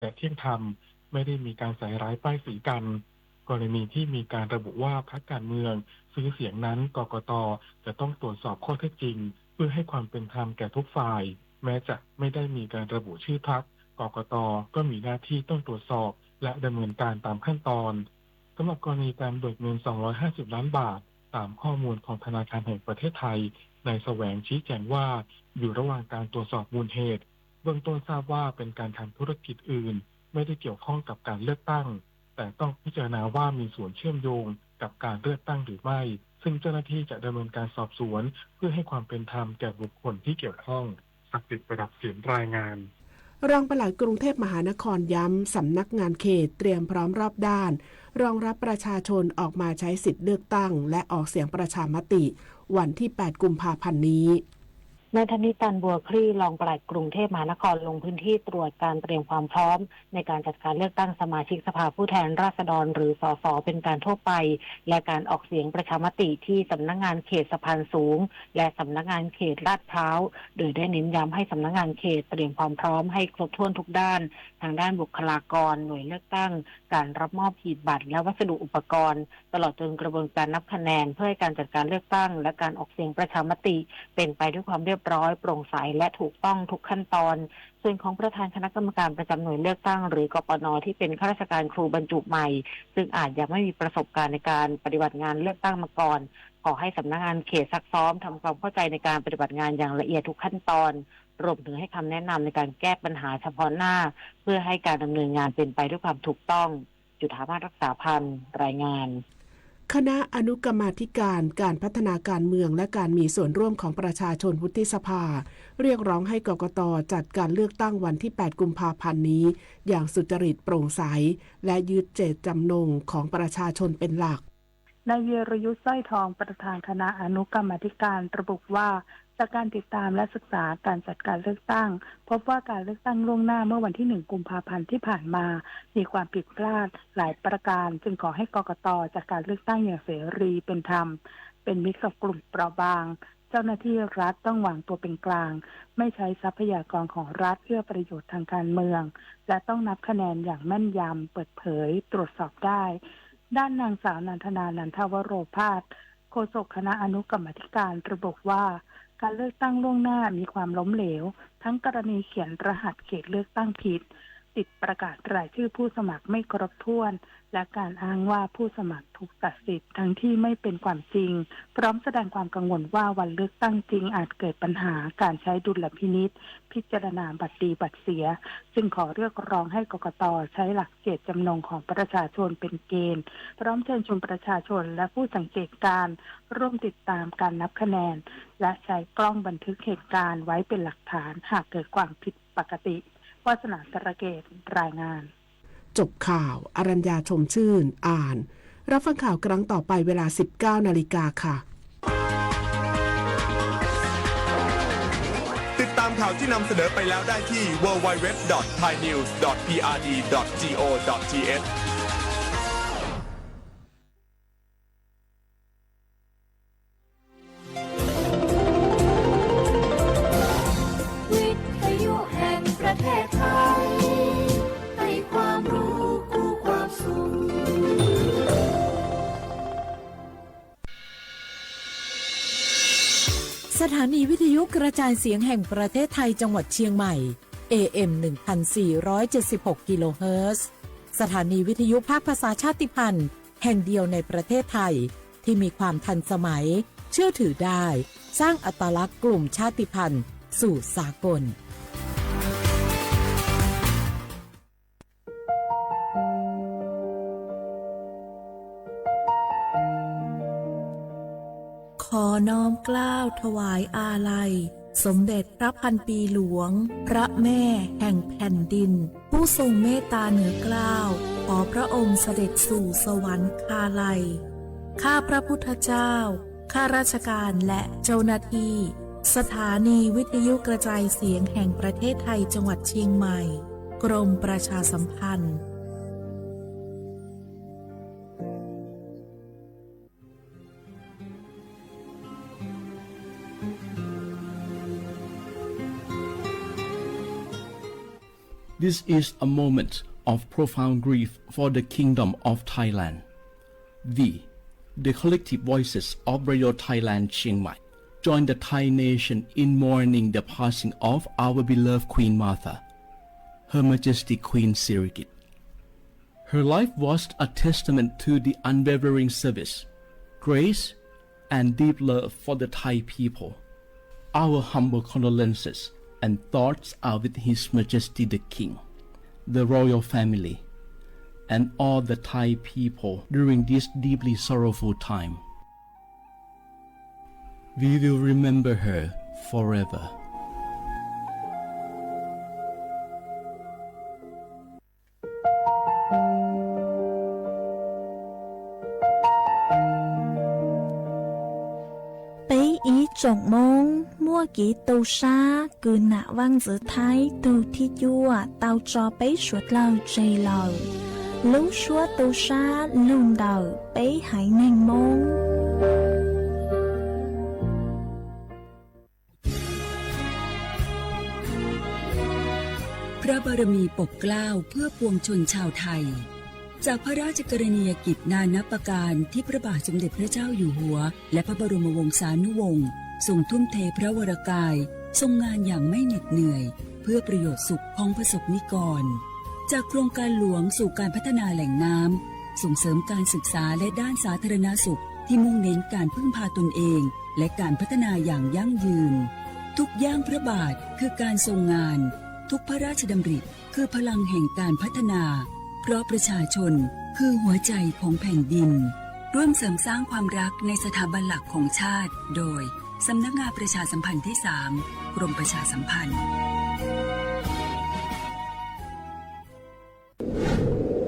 และเที่ยงธรรม ไม่ได้มีการใส่ร้ายป้ายสีกัน กรณีที่มีการระบุว่าพรรคการเมืองซื้อเสียงนั้น กกต จะต้องตรวจสอบข้อเท็จจริง เพื่อให้ความเป็นธรรมแก่ทุกฝ่าย แม้จะไม่ได้มีการระบุชื่อพรรค กกต ก็มีหน้าที่ต้องตรวจสอบ และดำเนินการตามขั้นตอน สำหรับกรณีการเบิกเงิน สองร้อยห้าสิบล้านบาท ตามข้อมูลของธนาคารแห่งประเทศไทย นายแสวงชี้แจงว่า อยู่ระหว่างการตรวจสอบมูลเหตุ เบื้องต้นทราบว่าเป็นการทำธุรกิจอื่น ไม่ได้เกี่ยวข้องกับการเลือกตั้ง แต่ต้องพิจารณาว่ามีส่วนเชื่อมโยงกับการเลือกตั้งหรือไม่ ซึ่งเจ้าหน้าที่จะดำเนินการสอบสวน เพื่อให้ความเป็นธรรมแก่บุคคลที่เกี่ยวข้อง ศักดิ์สิทธิ์ ประดับศิลป์ รายงาน รองปลัดกรุงเทพมหานครย้ำ สำนักงานเขตเตรียมพร้อมรอบด้าน รองรับประชาชนออกมาใช้สิทธิ์เลือกตั้ง และออกเสียงประชามติ วันที่ แปด กุมภาพันธ์นี้ นายธนิตัน บัวคลี่ รองปลัดกรุงเทพมหานคร ลงพื้นที่ตรวจการเตรียมความพร้อม ในการจัดการเลือกตั้งสมาชิกสภาผู้แทนราษฎร หรือ สส เป็นการทั่วไป และการออกเสียงประชามติที่สำนักงานเขตสะพานสูง และสำนักงานเขตลาดพร้าว โดยได้เน้นย้ำให้สำนักงานเขตเตรียมความพร้อมให้ครบถ้วนทุกด้าน ทางด้านบุคลากร หน่วยเลือกตั้ง การรับมอบหีบบัตรและวัสดุอุปกรณ์ ตลอดจนกระบวนการนับคะแนน เพื่อให้การจัดการเลือกตั้ง และการออกเสียงประชามติ เป็นไปด้วยความเรียบร้อย โปร่งใส และถูกต้องทุกขั้นตอน ส่วนของประธานคณะกรรมการประจำหน่วยเลือกตั้ง หรือ กปน ที่เป็นข้าราชการครูบรรจุใหม่ ซึ่งอาจยังไม่มีประสบการณ์ในการปฏิบัติงานเลือกตั้งมาก่อน ขอให้สำนักงานเขตซักซ้อมทำความเข้าใจในการปฏิบัติงานอย่างละเอียดทุกขั้นตอน รวมถึงให้คำแนะนำในการแก้ปัญหาเฉพาะหน้า เพื่อให้การดำเนินงานเป็นไปด้วยความถูกต้อง จุฑามาศ รักษาพันธ์ รายงาน คณะอนุกรรมาธิการการพัฒนาการเมืองและการมีส่วนร่วมของประชาชนวุฒิสภา เรียกร้องให้กกต จัดการเลือกตั้งวันที่ แปด กุมภาพันธ์นี้ อย่างสุจริตโปร่งใส และยึดเจตจำนงของประชาชนเป็นหลัก นายวีรยุทธ์ สร้อยทอง ประธานคณะอนุกรรมาธิการระบุว่า จากการติดตามและศึกษาการจัดการเลือกตั้ง พบว่าการเลือกตั้งล่วงหน้าเมื่อวันที่ หนึ่ง กุมภาพันธ์ที่ผ่านมา มีความผิดพลาดหลายประการ จึงขอให้กกต จัดการเลือกตั้งอย่างเสรีเป็นธรรม เป็นมิตรกับกลุ่มเปราะบาง เจ้าหน้าที่รัฐต้องวางตัวเป็นกลาง ไม่ใช้ทรัพยากรของรัฐเอื้อประโยชน์ทางการเมือง และต้องนับคะแนนอย่างแม่นยำ เปิดเผย ตรวจสอบได้ ด้านนางสาว นันทนา นันทวโรภาส โฆษกคณะอนุกรรมาธิการระบุว่า การเลือกตั้งล่วงหน้ามีความล้มเหลว ทั้งกรณีเขียนรหัสเขตเลือกตั้งผิด ติดประกาศรายชื่อผู้สมัครไม่ครบถ้วน และการอ้างว่าผู้สมัครถูกตัดสิทธิ์ทั้งที่ไม่เป็นความจริง พร้อมแสดงความกังวลว่าวันเลือกตั้งจริงอาจเกิดปัญหาการใช้ดุลพินิจพิจารณาบัตรดีบัตรเสีย จึงขอเรียกร้องให้กกต ใช้หลักเจตจำนงของประชาชนเป็นเกณฑ์ พร้อมเชิญชวนประชาชนและผู้สังเกตการณ์ร่วมติดตามการนับคะแนน และใช้กล้องบันทึกเหตุการณ์ไว้เป็นหลักฐาน หากเกิดความผิดปกติ วาสนา สระเกต รายงาน จบข่าว อรัญญา ชมชื่น อ่าน รับฟังข่าวครั้งต่อไปเวลา สิบเก้านาฬิกาค่ะ ติดตามข่าวที่นำเสนอไปแล้วได้ที่ ดับเบิลยู ดับเบิลยู ดับเบิลยู ดอท ไทยนิวส์ ดอท พีอาร์ดี ดอท จี โอ ดอท ที เอช วิทยุแห่งประเทศไทย ให้ความรู้คู่ความสุข สถานีวิทยุกระจายเสียงแห่งประเทศไทยจังหวัดเชียงใหม่ เอ เอ็ม หนึ่งพันสี่ร้อยเจ็ดสิบหก กิโลเฮิรตซ์ สถานีวิทยุภาคภาษาชาติพันธุ์แห่งเดียวในประเทศไทย ที่มีความทันสมัย เชื่อถือได้ สร้างอัตลักษณ์กลุ่มชาติพันธุ์สู่สากล ขอน้อมเกล้าถวายอาลัย สมเด็จพระพันปีหลวง พระแม่แห่งแผ่นดิน ผู้ทรงเมตตาเหนือเกล้า ขอพระองค์เสด็จสู่สวรรคาลัย ข้าพระพุทธเจ้า ข้าราชการและเจ้าหน้าที่ สถานีวิทยุกระจายเสียงแห่งประเทศไทยจังหวัดเชียงใหม่ กรมประชาสัมพันธ์ This is a moment of profound grief for the Kingdom of Thailand. We, the collective voices of Radio Thailand Chiang Mai, join the Thai nation in mourning the passing of our beloved Queen Mother, Her Majesty Queen Sirikit. Her life was a testament to the unwavering service, grace, and deep love for the Thai people. Our humble condolences and thoughts are with His Majesty the King, the royal family, and all the Thai people during this deeply sorrowful time. We will remember her forever. Peb ib tsoom Hmoob muaj kev tu sab kws nam vaj ntxwv Thaib tug thib cuaj tau tso peb suav dlawg tseg lawm. Lub suab tu sab lug ntawm peb haiv neeg Hmoob. พระบารมีปกเกล้าเพื่อปวงชนชาวไทย จากพระราชกรณียกิจนานับประการที่พระบาทสมเด็จพระเจ้าอยู่หัว และพระบรมวงศานุวงศ์ทรงทุ่มเทพระวรกาย ทรงงานอย่างไม่เหน็ดเหนื่อย เพื่อประโยชน์สุขของประสบนิกร จากโครงการหลวงสู่การพัฒนาแหล่งน้ำ ส่งเสริมการศึกษาและด้านสาธารณสุขที่มุ่งเน้นการพึ่งพาตนเอง และการพัฒนาอย่างยั่งยืน ทุกย่างพระบาทคือการทรงงาน ทุกพระราชดำริคือพลังแห่งการพัฒนา เพราะประชาชนคือหัวใจของแผ่นดิน ร่วมเสริมสร้างความรักในสถาบันหลักของชาติ โดย สำนักงานประชาสัมพันธ์ที่สาม กรมประชาสัมพันธ์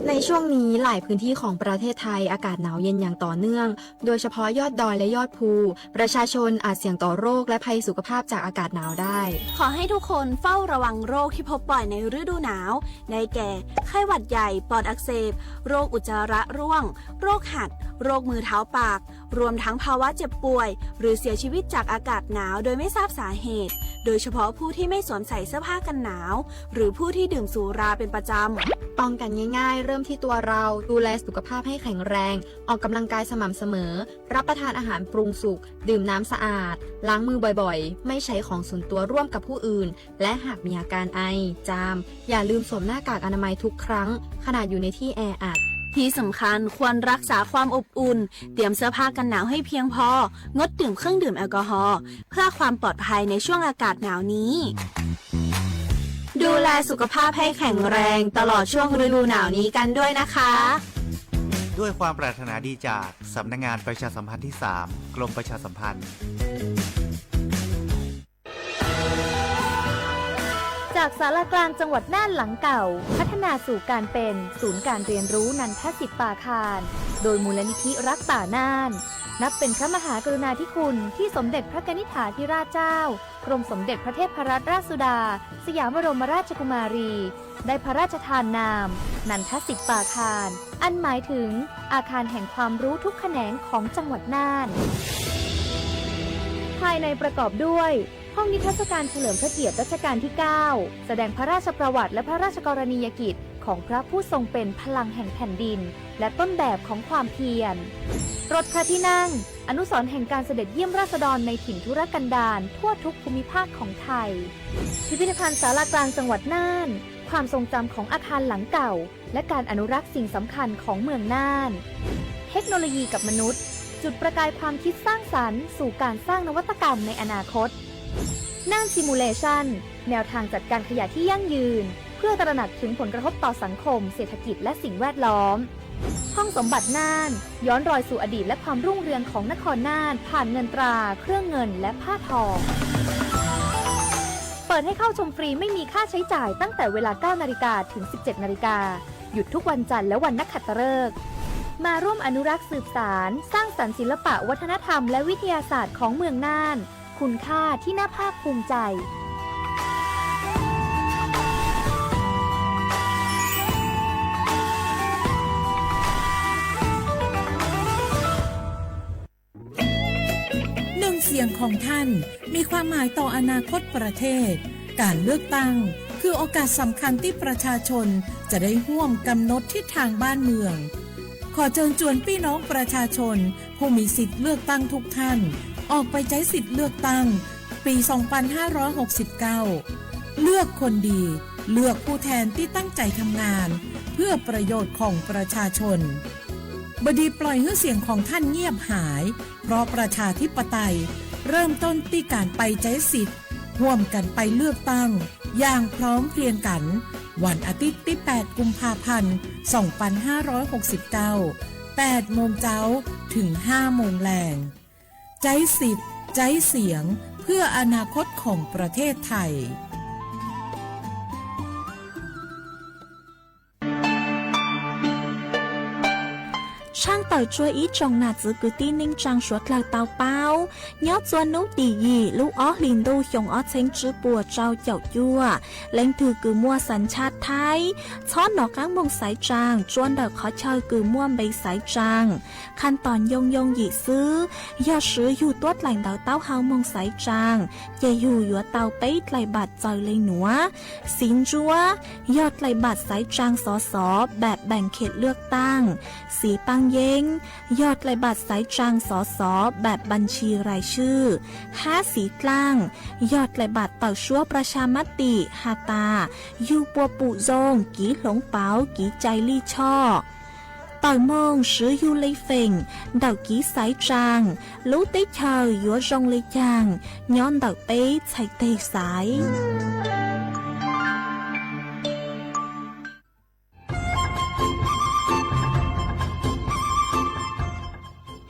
ในช่วงนี้หลายพื้นที่ของประเทศไทยอากาศหนาวเย็นอย่างต่อเนื่อง โดยเฉพาะยอดดอยและยอดภู ประชาชนอาจเสี่ยงต่อโรคและภัยสุขภาพจากอากาศหนาวได้ ขอให้ทุกคนเฝ้าระวังโรคที่พบบ่อยในฤดูหนาว ได้แก่ ไข้หวัดใหญ่ ปอดอักเสบ โรคอุจจาระร่วง โรคหัด โรคมือเท้าปาก รวมทั้งภาวะเจ็บป่วย หรือเสียชีวิตจากอากาศหนาวโดยไม่ทราบสาเหตุ โดยเฉพาะผู้ที่ไม่สวมใส่เสื้อผ้ากันหนาว หรือผู้ที่ดื่มสุราเป็นประจำ ป้องกันง่ายๆ เริ่มที่ตัวเรา ดูแลสุขภาพให้แข็งแรง ออกกำลังกายสม่ำเสมอ รับประทานอาหารปรุงสุก ดื่มน้ำสะอาด ล้างมือบ่อยๆ ไม่ใช้ของส่วนตัวร่วมกับผู้อื่น และหากมีอาการไอ จาม อย่าลืมสวมหน้ากากอนามัยทุกครั้ง ขณะอยู่ในที่แออัด ที่สำคัญควรรักษาความอบอุ่น เตรียมเสื้อผ้ากันหนาวให้เพียงพอ งดดื่มเครื่องดื่มแอลกอฮอล์ เพื่อความปลอดภัยในช่วงอากาศหนาวนี้ ดูแลสุขภาพให้แข็งแรงตลอดช่วงฤดูหนาวนี้กันด้วยนะคะ ด้วยความปรารถนาดีจากสำนักงานประชาสัมพันธ์ที่สาม กรมประชาสัมพันธ์ จากศาลากลางจังหวัดน่านหลังเก่า พัฒนาสู่การเป็นศูนย์การเรียนรู้นันทสิทธิ์ปาคาร โดยมูลนิธิรักป่าน่าน นับเป็นพระมหากรุณาธิคุณที่สมเด็จพระกนิษฐาธิราชเจ้า กรมสมเด็จพระเทพรัตนราชสุดา สยามบรมราชกุมารี ได้พระราชทานนาม นันทสิทธิ์ปาคาร อันหมายถึงอาคารแห่งความรู้ทุกแขนงของจังหวัดน่าน ภายในประกอบด้วย ห้องนิทรรศการเฉลิมพระเกียรติรัชกาลที่เก้า แสดงพระราชประวัติและพระราชกรณียกิจของพระผู้ทรงเป็นพลังแห่งแผ่นดิน และต้นแบบของความเพียร รถพระที่นั่ง อนุสรณ์แห่งการเสด็จเยี่ยมราษฎรในถิ่นทุรกันดารทั่วทุกภูมิภาคของไทย พิพิธภัณฑ์ศาลากลางจังหวัดน่าน ความทรงจำของอาคารหลังเก่า และการอนุรักษ์สิ่งสำคัญของเมืองน่าน เทคโนโลยีกับมนุษย์ จุดประกายความคิดสร้างสรรค์สู่การสร้างนวัตกรรมในอนาคต น่าน Simulation แนวทางจัดการขยะที่ยั่งยืน เพื่อตระหนักถึงผลกระทบต่อสังคม เศรษฐกิจ และสิ่งแวดล้อม ห้องสมบัติน่าน ย้อนรอยสู่อดีตและความรุ่งเรืองของนครน่าน ผ่านเงินตรา เครื่องเงิน และผ้าทอ เปิดให้เข้าชมฟรีไม่มีค่าใช้จ่ายตั้งแต่เวลา เก้านาฬิกา ถึง สิบเจ็ดนาฬิกา หยุดทุกวันจันทร์และวันนักขัตฤกษ์ มาร่วมอนุรักษ์สืบสาน สร้างสรรค์ศิลปะวัฒนธรรมและวิทยาศาสตร์ของเมืองน่าน คุณค่าที่น่าภาคภูมิใจ หนึ่งเสียงของท่านมีความหมายต่ออนาคตประเทศ การเลือกตั้ง คือโอกาสสำคัญที่ประชาชนจะได้ร่วมกำหนดทิศทางบ้านเมือง ขอเชิญชวนพี่น้องประชาชนผู้มีสิทธิ์เลือกตั้งทุกท่าน ออกไปใช้สิทธิ์เลือกตั้งปี สองพันห้าร้อยหกสิบเก้า เลือกคนดี เลือกผู้แทนที่ตั้งใจทำงาน เพื่อประโยชน์ของประชาชน บดีปล่อยให้เสียงของท่านเงียบหาย เพราะประชาธิปไตยเริ่มต้นที่การไปใช้สิทธิ์ ร่วมกันไปเลือกตั้งอย่างพร้อมเพรียงกัน วันอาทิตย์ที่ แปด กุมภาพันธ์ สองพันห้าร้อยหกสิบเก้า แปดโมงเช้า ถึง ห้าโมงแลง ใช้สิทธิ์ ใช้เสียง เพื่ออนาคตของประเทศไทย Tshaaj tawm tsua ib tsoom nam txwv kwv tij neej tsaa suav dlawg tau paub, nyob tsua nub tim yim lub ob hlis ntuj xyoo ob txheeb tswb puas rau caum cuaj, leej twg kws muaj xas ntshaj Thaib, txhob nov qaab moog xaiv tsaa tsua ntawm qhov chaw kws muaj npe xaiv tsaa. Khaj tos ncoo yoo yim xwb, yog swv yug tuab dlaim ntawv taub hau moog xaiv tsaa, ces yug yuav tau peb dlaim npam txaws le nuav. Xiv ntsuab, yog dlaim npam xaiv tsaa xov xov npam npeem khem lwaj taaj. Xiv paab yeeb, yog dlaim npam xaiv tsaa xov xov npam npam ntshis rais swj. Hab xiv dlaaj, yog dlaim npam tawm suab pras has mab tim has tas, yug puas pum zoo, kiv hloov pauv, kiv cai lij choj. Tawm moog swv yug le feem ntawm kiv xaiv tsaa, lub teb chaws yuav zoo le caag, nyob ntawm peb txhais teg xaiv.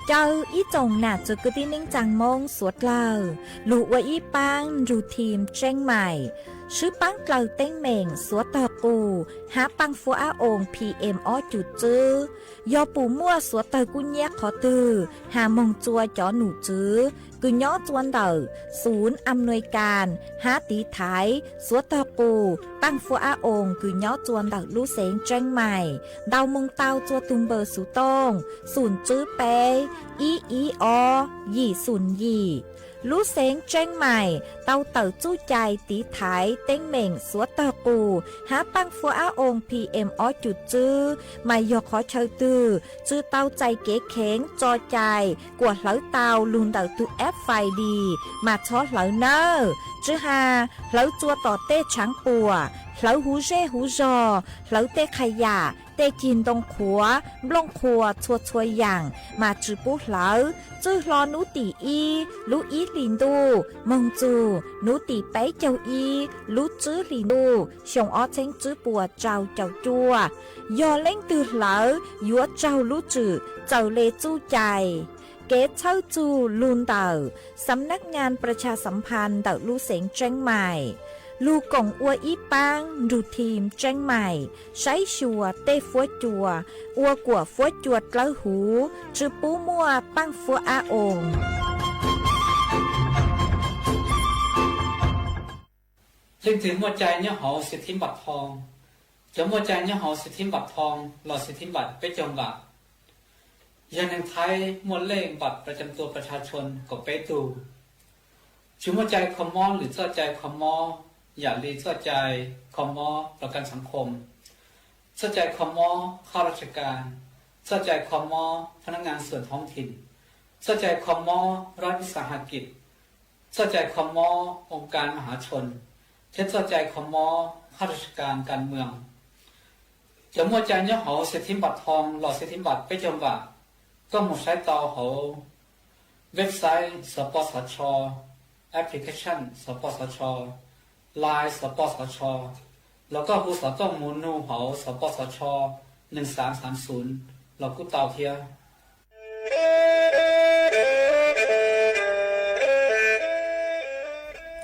Caw ib tsoom nam txwv kwv tij neej tsaa Moob suav dlawg lug ua ib paab nrug thim tseeb maim, swb paab dlaws teeb meem suav tawg qus hab paaj fuab ab oos P M ob cum tswb. Yog pum muaj suav tawg kub nyab qhov twg has moog tsua cov num tswv kws nyob tsua ntawm xunv am nuis kas hab tiv thaiv suav tawg qus paaj fuab ab oos kws nyob tsua ntawm lub xeev tseeb maim, ntau moog tau tsua tug npawb xuv tooj xum tswb peb ib ib ob yim xum yim. Lub xeev tseeb maim tau tawm txuj cai tiv thaiv teeb meem suav tawg qus hab paaj fuab ab oos P M ob cum tswb, mas yog qhov chaw twg tsw tau txais kev kheev tso cai kuas hlawv tau lug ntawm tug F I D mas txhob hlawv nawb. Tsw has hlawv tsua tom tej tshaav puam, hlawv huv zej huv zog, hlawv tej qha yam, tej cig ntoo qhuav, nplooj qhuas txhua txhua yaam mas tsw pub hlawv. Txwj hlo nub tim ib lub ib hlis ntuj moog txug nub tim peb caug ib lub tswb hlis ntuj xyoo ob txheeb tswb puas rau caum cuaj. Yog leej twg hlawv yuav raug lub tswm txawm le txuj cai. Kev txhawb txug lug ntawm Xam Nab Ngas Pras Has Xam Phas ntawm lub xeev tseeb maim, lug koom ua ib paab nrug thim tseeb maim saib xyuas tej fuab cua ua kuas fuab cua dlawb huv tsw pub muaj paaj fuab ab oos. Leej twg muaj cai nyob hauv xwv thib npam thoo, cov muaj cai nyob hauv xwv thib npam thoo los xwv thib npam peb caug npam, yog neeg Thaib muaj lej npam pras cam tua pras has tshon kaum peb tug. Tsis muaj cai kho mob lwm txoj cai kho mob, yam li txoj cai kho mob pras kas xaav khom, txoj cai kho mob khab raj tsas kas, txoj cai kho mob pha nab ngas xuam thoob thim, txoj cai kho mob rab ib xas ha kis, txoj cai kho mob oo kas ma hav tshon, thiab txoj cai kho mob khab raj tsas kas kas mws. Cov muaj cai nyob hauv xwv thib npam thoo los xwv thib npam peb caug npam, koj moog saib tau hauv website xov pos xov tsho, application xov pos xov tsho, line xov pos xov tsho, los koj hu xov tooj moog nug hauv xov pos xov tsho neeg xaav xaav xum los kuj tau thiab.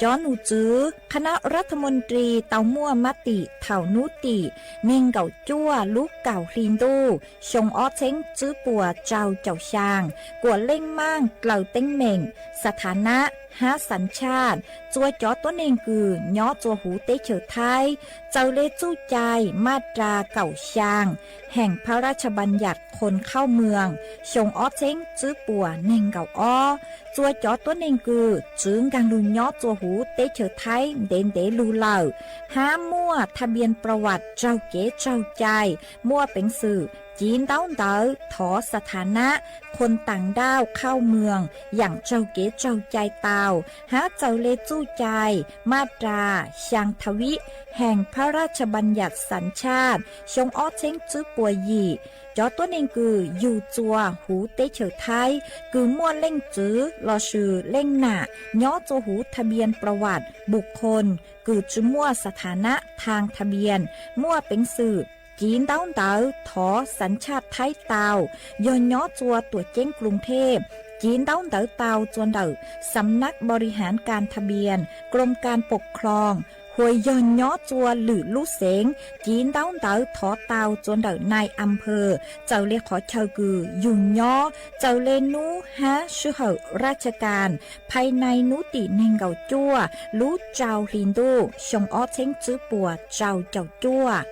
Cov num tswv khab nab rab tha moos ris tau muaj mab tim thaum nub tim neeg nkaum cuaj lub kaum hli ntuj xyoo ob txheeb tswb puas rau caum xyaa kuas leej maaj dlaws teeb meem xas tha nab hab xav tshaj txua cov tuab neeg kws nyob txua huv teb chaws Thaib, txawm le txuj cai maj ras kaum xyaa heem phab raj tshab npaj yam khon khauj moos xyoo ob txheeb tswb puas neeg nkaum ob. Txua cov tuab neeg kws tswv nkaag lug nyob txua huv teb chaws Thaib ntev ntev lug lawm, hab muaj thaj npias pra vam raug kev tsaug cai, muaj peev xwm civ ntaub ntawv thov xas thas nab khon taam nrauj khauj moos yaam raug kev tsaug cai tau, hab txawm le txuj cai maj ras xyaa tha vib heem phab raj tshab npaj yam xav tshaj xyoo ob txheeb tswb puas yim. Cov tuab neeg kws yug txua huv teb chaws Thaib kws muaj leej txwv lossis leej nam nyob txua huv thaj npias pra vam npus khon kws tsi muaj xas thas nab thas thas npias, muaj peev xwm civ ntaub ntawv thov xav tshaj Thaib tau, yog nyob txua tuam ceeb Kloos Thej, civ ntaub ntawv tau txua ntawm Xam nab Npau Ri Haav Kas Thas Npias, Kloos Kas Pom Khloos, hos yog nyob txua lwm lub xeev, civ ntaub ntawv thov tau txua ntawm nai a phawj. Txawm le qhov chaw kws yug nyob, txawm le nub hab sij hawm raj tshab kas, phais nai nub tim neeg nkaum cuaj lub rau hli ntuj xyoo ob txheeb tswb puas rau caum cuaj.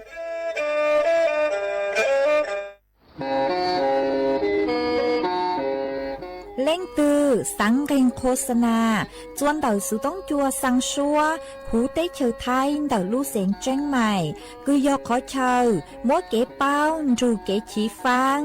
Leej twg xaav nqeeg qhua xa nas txua ntawm xuv toob cua xaa suab huv teb chaws Thaib ntawm lub xeev Tseeb Maim, kws yog qhov chaw muab kev paub nrug kev chiv faab.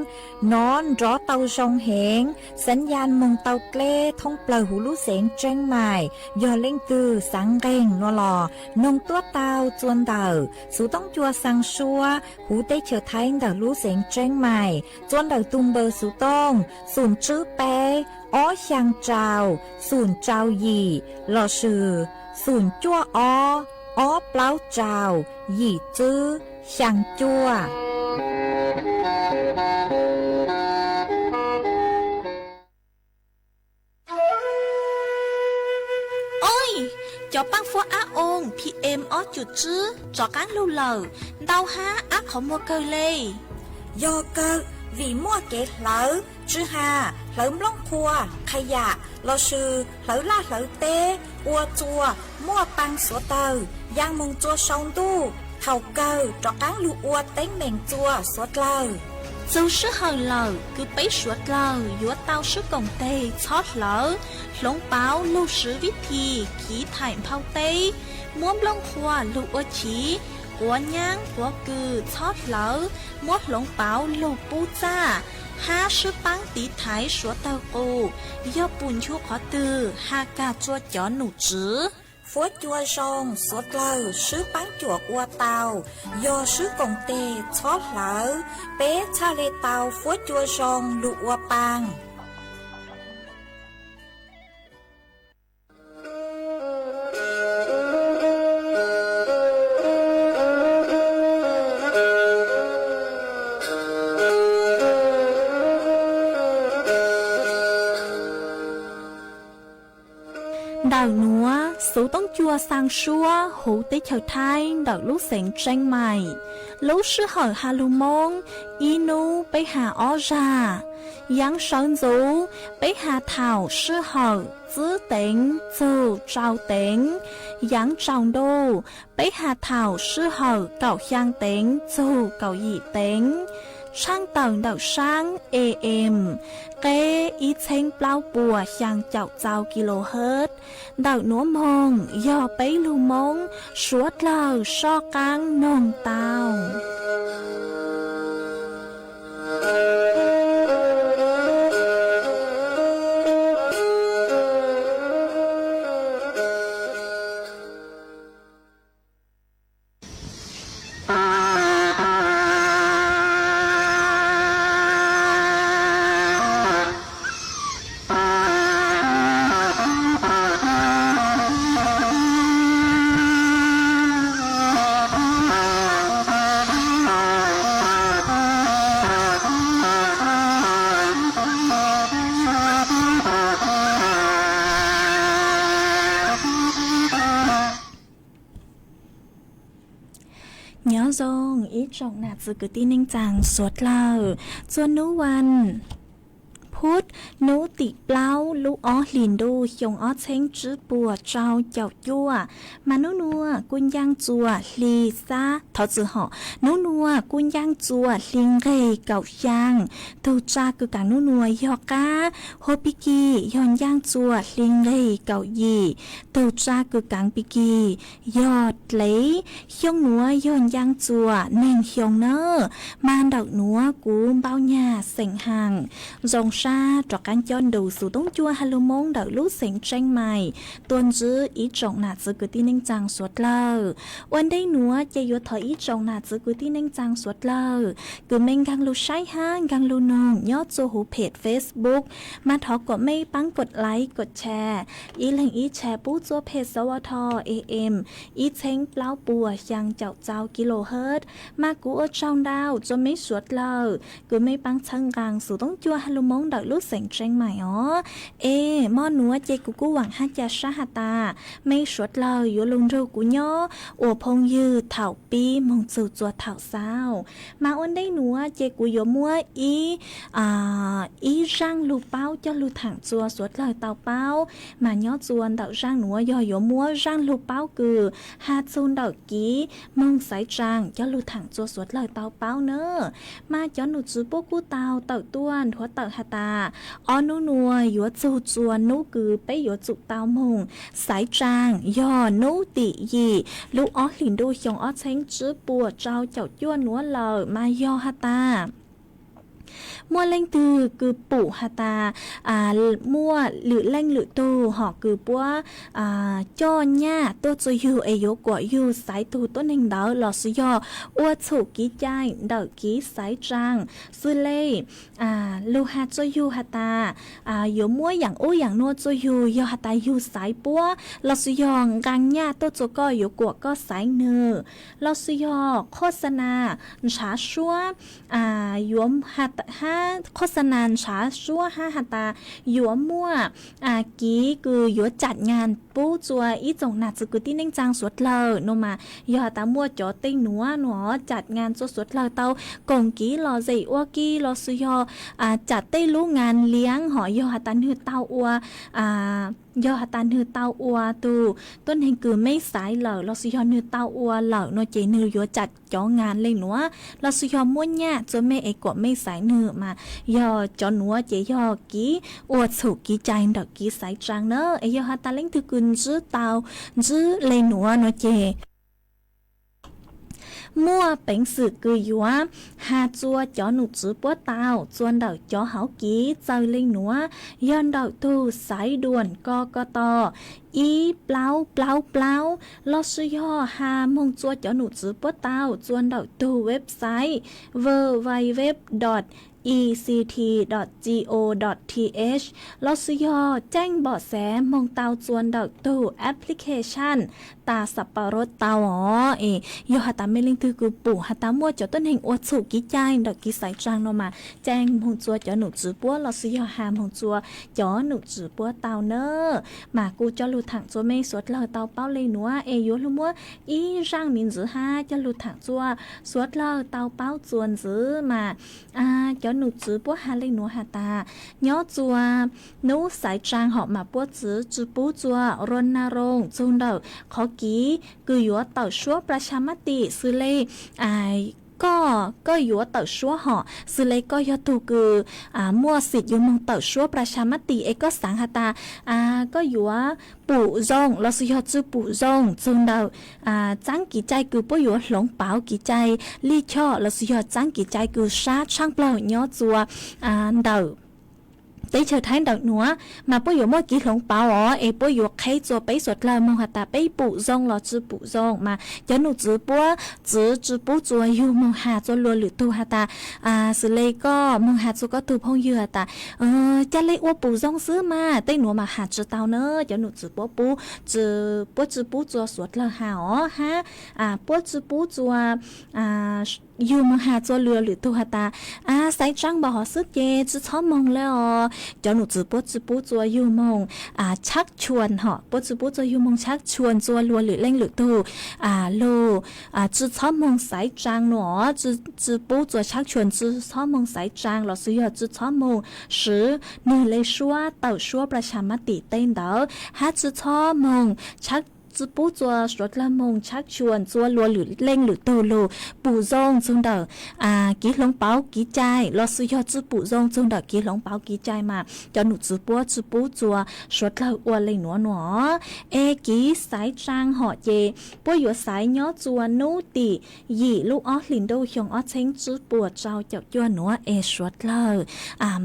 Nov nrov tau zoo heev, xaav yaj moog tau dleb thoob plawg huv lub xeev Tseeb Maim. Yog leej twg xaav nqeeg nuav los noog tuab tau txua ntawm xuv toob cua xaa suab huv teb chaws Thaib ntawm lub xeev Tseeb Maim, txua ntawm tug npawb xuv tooj xoom tswb peb ob xyaa rau xoom rau yim lossis xoom cuaj ob ob plaub rau yim tswb xyaa cuaj. Oj, cov paab fuab ab oo P M ob cum tswb rov qaab lug lawm, ntau hab ab qhov muag kawg le. Yog kawg, vim muaj kev hlawv, tsi has hlawv nplooj qhua, qha yam lossis hlawv laj hlawv teb, ua txua muaj paa xuav dlawg, yaa moog txua sau ntuj, thaum kawg rov qaab lug ua teeb meem txua xuav dlawg. Txug sij hawm lawm kws peb suav dlawg yuav tau sib koom teg txhob hlawv, hloov pauv lug swv vib thi khiv thaim nphau teb, muab nplooj qhua lug ua chiv, quav nyaab quav kws txhob hlawv, muab hloov pauv lug pub txaj, hab sib paab tiv thaiv suav dlawg qus. Yog pum nchu qhov twg, has kag txua cov num tswv. Fuab cua zoo, suav dlawg sib paab cuam ua tau, yog sib koom teg txhob hlawv, peb txhaj le tau fuab cua zoo lug ua paa. Ntawm nuav, xuv toob cua xaa suab huv teb chaws Thaib ntawm lub xeev Tseeb Maim. Lub sij hawm has lug Moob, ib nub peb has ob zag. Yaav sawv ntxuv, peb has thaum sij hawm tsib teev txug rau teev. Yaav tsaus ntuj, peb has thaum sij hawm kaum xyaa teev txug kaum yim teev. Tshaaj tawm ntawm saab A M, qeb ib txheeb plaub puas xyaa caum txau kilohertz. Ntawm nuav moog yog peb lug Moob, suav dlawg soj qaab noog tau. Nyob zoo ib tsoom nam txiv kwv tij neej tsaa suav dlawg, txua nub vas Hub, hnub tim plaub lub ob hlis ntuj xyoo ob txheeb tsib puas rau caum cuaj, mas hnub nua kuj ncaaj txuas hli xab, thov txwm hom, hnub nua kuj ncaaj txuas hli nqeg kaum xyaa, tug tsa kws kaam hnub nua yog qaab, huab pig kig yog ncaaj txuas hli nqeg kaum yim, tug tsa kws kaav pig kig yog dlev, xyoo nuav yog ncaaj txuas neeg xyoo na, mas ntawm nuav kuv npau nyag xeem haam. Zoo sab rov qaab cob ntu xuv toob cuaj ha lug Moob ntawm lub xeev Tseeb Mais tuaj ntsib ib tsoom nam txiv kwv tij neej tsaa suav dlawg. Ua ntej nuav ces yuav thov ib tsoom nam txiv kwv tij neej tsaa suav dlawg kws mej nkaag lug saib hab nkaag lug noog nyob txua huv phem Facebook, mas thov kuas mej paab kod like kod share, ib leeg ib share pub txua phem xov ua tho A M ib txheeb plaub puas xyaa caum txau kilohertz. Mas kuv ua tsaug ntau txua mej suav dlawg kws mej paab txhawb nqaa xuv toob cuaj ha lug Moob ntawm lub xeev Tseeb Mais os. Es mo nuav ces kuv kuj vaam hab ca sab has tas mej suav dlawg yuav lug nrug kuv nyob ua phooj ywg thaum pib moog txug txua thaum xaus. Mas ua ntej nuav ces kuv yuav muab ib, ib zaaj lug paub coj lug thaam txua suav dlawg tau paub. Mas nyob txua ntawm zaaj nuav yog yuav muab zaaj lug paub kws has txug ntawm kiv moog xaiv tsaa coj lug thaam txua suav dlawg tau paub na. Mas cov num tswv puab kuj tau tawm tuaj nthuav tawm has tas, ob nub nuav yuav txug txua nub kws peb yuav tsum tau moog xaiv tsaa, yog nub tim yim lub ob hlis ntuj xyoo ob txheeb tsib puas rau caum cuaj nuav lawm mas yog has tas muaj leej twg kws pum has tas muaj lwm leej lwm tug hom kws puab coj nyaj tuaj txua yug es yuav kuam yug xaiv tug tuab neeg ntawd lossis yog ua txhum kiv cai ntawm kiv xaiv tsaa xwb le. Lug has txua yug has tas yuav muab yaam ub yaam nuav txua yug, yog has tas yug xaiv puab lossis yog nqaa nyaj tuaj txua koj yuav kuam koj xaiv nwg, lossis yog qhov xa nas ntshav suab, yuav hab qhov xa nas ntshav suab hab has tas yuav muaj kiv kws yuav cam nyas pub txua ib tsoom nam txiv kwv tij neej tsaa suav dlawg no mas yog has tas muaj cov tej nuav nuav cam nyas txua suav dlawg tau koom kiv los zem ua ke lossis yog cam tej lub nas liav hom yog has tas nwg tau ua yog has tas nwg tau ua tug tuab neeg kws mej xaiv lawm lossis yog nwg tau ua lawm no ces nwg yuav cam cov nas le nuav lossis yog muab nyaj txua mej es kuam mej xaiv nwg mas yog cov nuav ces yog kiv ua txhum kiv cai ntawm kiv xaiv tsaa na. Es yog has tas leej twg kws ntsib tau ntsib le nuav no ces muaj peev xwm kws yuav has txua cov num tswv puab tau txua ntawm cov hauv kiv txawg le nuav, yog ntawm tug xaiv duam ko ko to ib plaub plaub plaub, lossis yog has moog txua cov num tswv puab tau txua ntawm tug website www dot ect dot co dot th, lossis yog caij npom xav moog tau txua ntawm tug application tas xav pav rov tau os. Es yog has tas mej leej twg kws pum has tas muaj cov tuab neeg ua txhum kiv cai ntawm kiv xaiv tsaa no mas caij moog txua cov num tswv puab lossis yog has moog txua cov num tswv puab tau na. Mas kuj coj lug thaam txua mej suav dlawg tau paub le nuav es yuav lug muab ib zaaj me ntsis hab coj lug thaam txua suav dlawg tau paub txua ntxiv mas cov num tswv puab has le nuav has tas nyob txua nub xaiv tsaa hom mas puab tsi pub txua rau nas roos txug ntawm qhov kiv kws yuav tawm suab plas xya mab tim xws le koj, koj yuav tawm suab hom xws le koj yog tug kws muaj xim yuav moog tawm suab plas xya mab tim es koj xaav has tas koj yuav pum zoo lossis yog tsi pum zoo txug ntawm txaab kiv cai kws puab yuav hloov pauv kiv cai lij choj lossis yog txaab kiv cai kws sab tshaaj plawg nyob txua ntawm teb chaws Thaib ntawm nuav mas puab yuav muaj kiv hloov pauv os es puab yuav qheb txua peb suav dlawg moog has tas peb pum zoo los tsi pum zoo mas cov num tswv puab tsi pub txua yug moog has txua luas lwm tug has tas xws le koj moog has txua koj tug phooj ywg has tas ca le ua pum zoo xwb mas tej nuav mas has tsi tau na. Cov num tswv puab pub, puab tsi pub txua suav dlawg has os hab puab tsi pub txua yug moog has rua luas lwm tug has tas, a, xaiv tsaa npaum hov xwb ces tsi txhob moog le os. Cov num txwv puab tsi pub rua yug moog tshab tshuam hom, puab tsi pub rua yug moog tshab tshuam rua luas lwm leej lwm tug lug tsi txhob moog xaiv tsaa nua, tsi pub rua tshab tshuam tsi txhob moog xaiv tsaa lossis yog tsi txhob moog swv nwg le suab tawm suab plas xas mab tim teb ntawd hab tsi txhob moog tshab, tsi pub rua suav dlawg moog tshab tshuam rua luas lwm leej lwm tug lug pum zoo txug ntawm kev hloov pauv kev cai lossis yog tsi pum zoo txug ntawm kev hloov pauv kev cai mas cov num txwv puab tsi pub rua suav dlawg ua le nuav nua. Es kev xaiv tsaa hom ces puab yuav xaiv nyob rua nub tim yim lub ob hlis ntuj xyoo ob txheeb tsib puas rau caum cuaj nuav es suav dlawg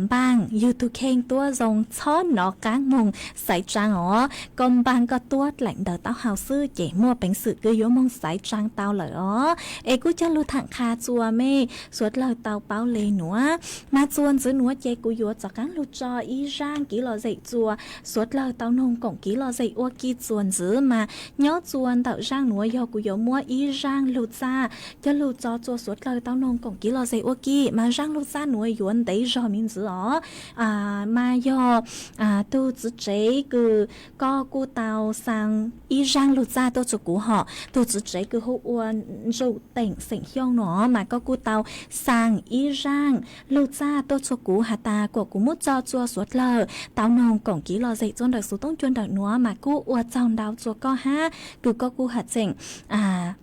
npaaj yug tug kheej tuab zoo txhob nov qaab moog xaiv tsaa os, koj npaaj koj tuab dlaim ntawv taub hau xwb ces muaj peev xwm kws yuav moog xaiv tsaa tau lawm os. Es kuj coj lug thaam qha rua mej suav dlawg tau paub le nuav. Mas txuas ntxiv nuav ces kuv yuav rov qaab lug tso ib zaaj kev lom zem rua suav dlawg tau noog koom kev lom zem ua ke txuas ntxiv mas nyob rua ntawm zaaj nuav yog kuv yuav muab ib zaaj lug txaj coj lug tso rua suav dlawg tau noog koom kev lom zem ua ke mas zaaj lug txaj nuav yuav ntev zog me ntxiv os. Mas yog tug txiv tsev kws koj kuj tau xaa ib zaaj lug txaj tuaj rua kuv hom, tug txiv tsev kws hu ua Ntsum Teem xeem Xyooj nua mas koj kuj tau xaa ib zaaj lug txaj tuaj rua kuv has tas kuas kuv muab tso rua suav dlawg tau noog koom kev lom zem rua ntawm xuv toob cua ntawm nuav mas kuj ua tsaug ntau rua koj hab kws koj kuj has tseem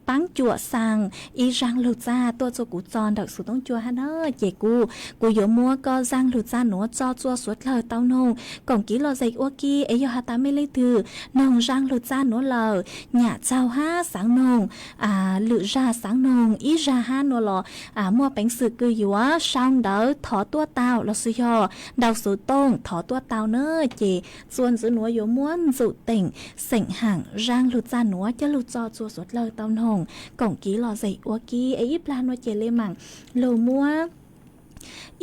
paab cuam xaa ib zaaj lug txaj tuaj rua kuv tso ntawm xuv toob cua hab na. Ces kuv, kuv yuav muab koj zaaj lug txaj nuav tso rua suav dlawg tau noog koom kev lom zem ua ke. Es yog has tas mej leej twg noog zaaj lug txaj nuav lawm nyam txaug hab xaav noog lwm zag, xaav noog ib zag hab nua los muaj peev xwm kws yuav sau ntawv thov tuaj tau lossis yog nrau xuv tooj thov tuaj tau na. Ces txuas ntxiv nuav yuav muab Ntsum Teem xeem Haam zaaj lug txaj nuav coj lug tso rua suav dlawg tau noog koom kev lom zem ua ke. Es ib plag nuav ces le maam lug muab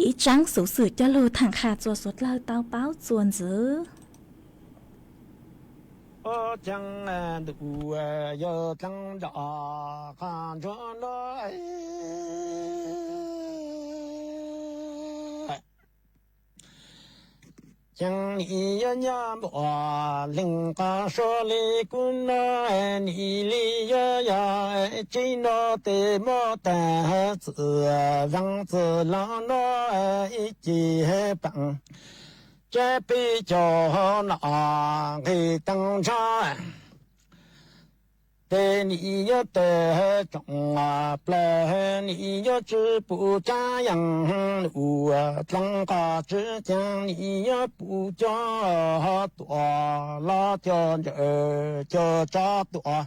ib tsaab xuv xwm coj lug thaam qha rua suav dlawg tau paub txuas ntxiv. Ua caag ntuj yog dlaab nrov qhov ntsuag no, caag nim yuav nyob npuam leej qhov suav le kuv no, nim le yuav yog tsi no tes muab tag txwm vaag txwm los no ib ce paam tsab peb caug no nqis taag nrho. Tes nim yuav tawg tsoom plaws, nim yuav tsi pum tsab yaam lug dlaab qhov tswv, caag nim yuav pum cov tuam los cov ntsawm cov tsob tuam,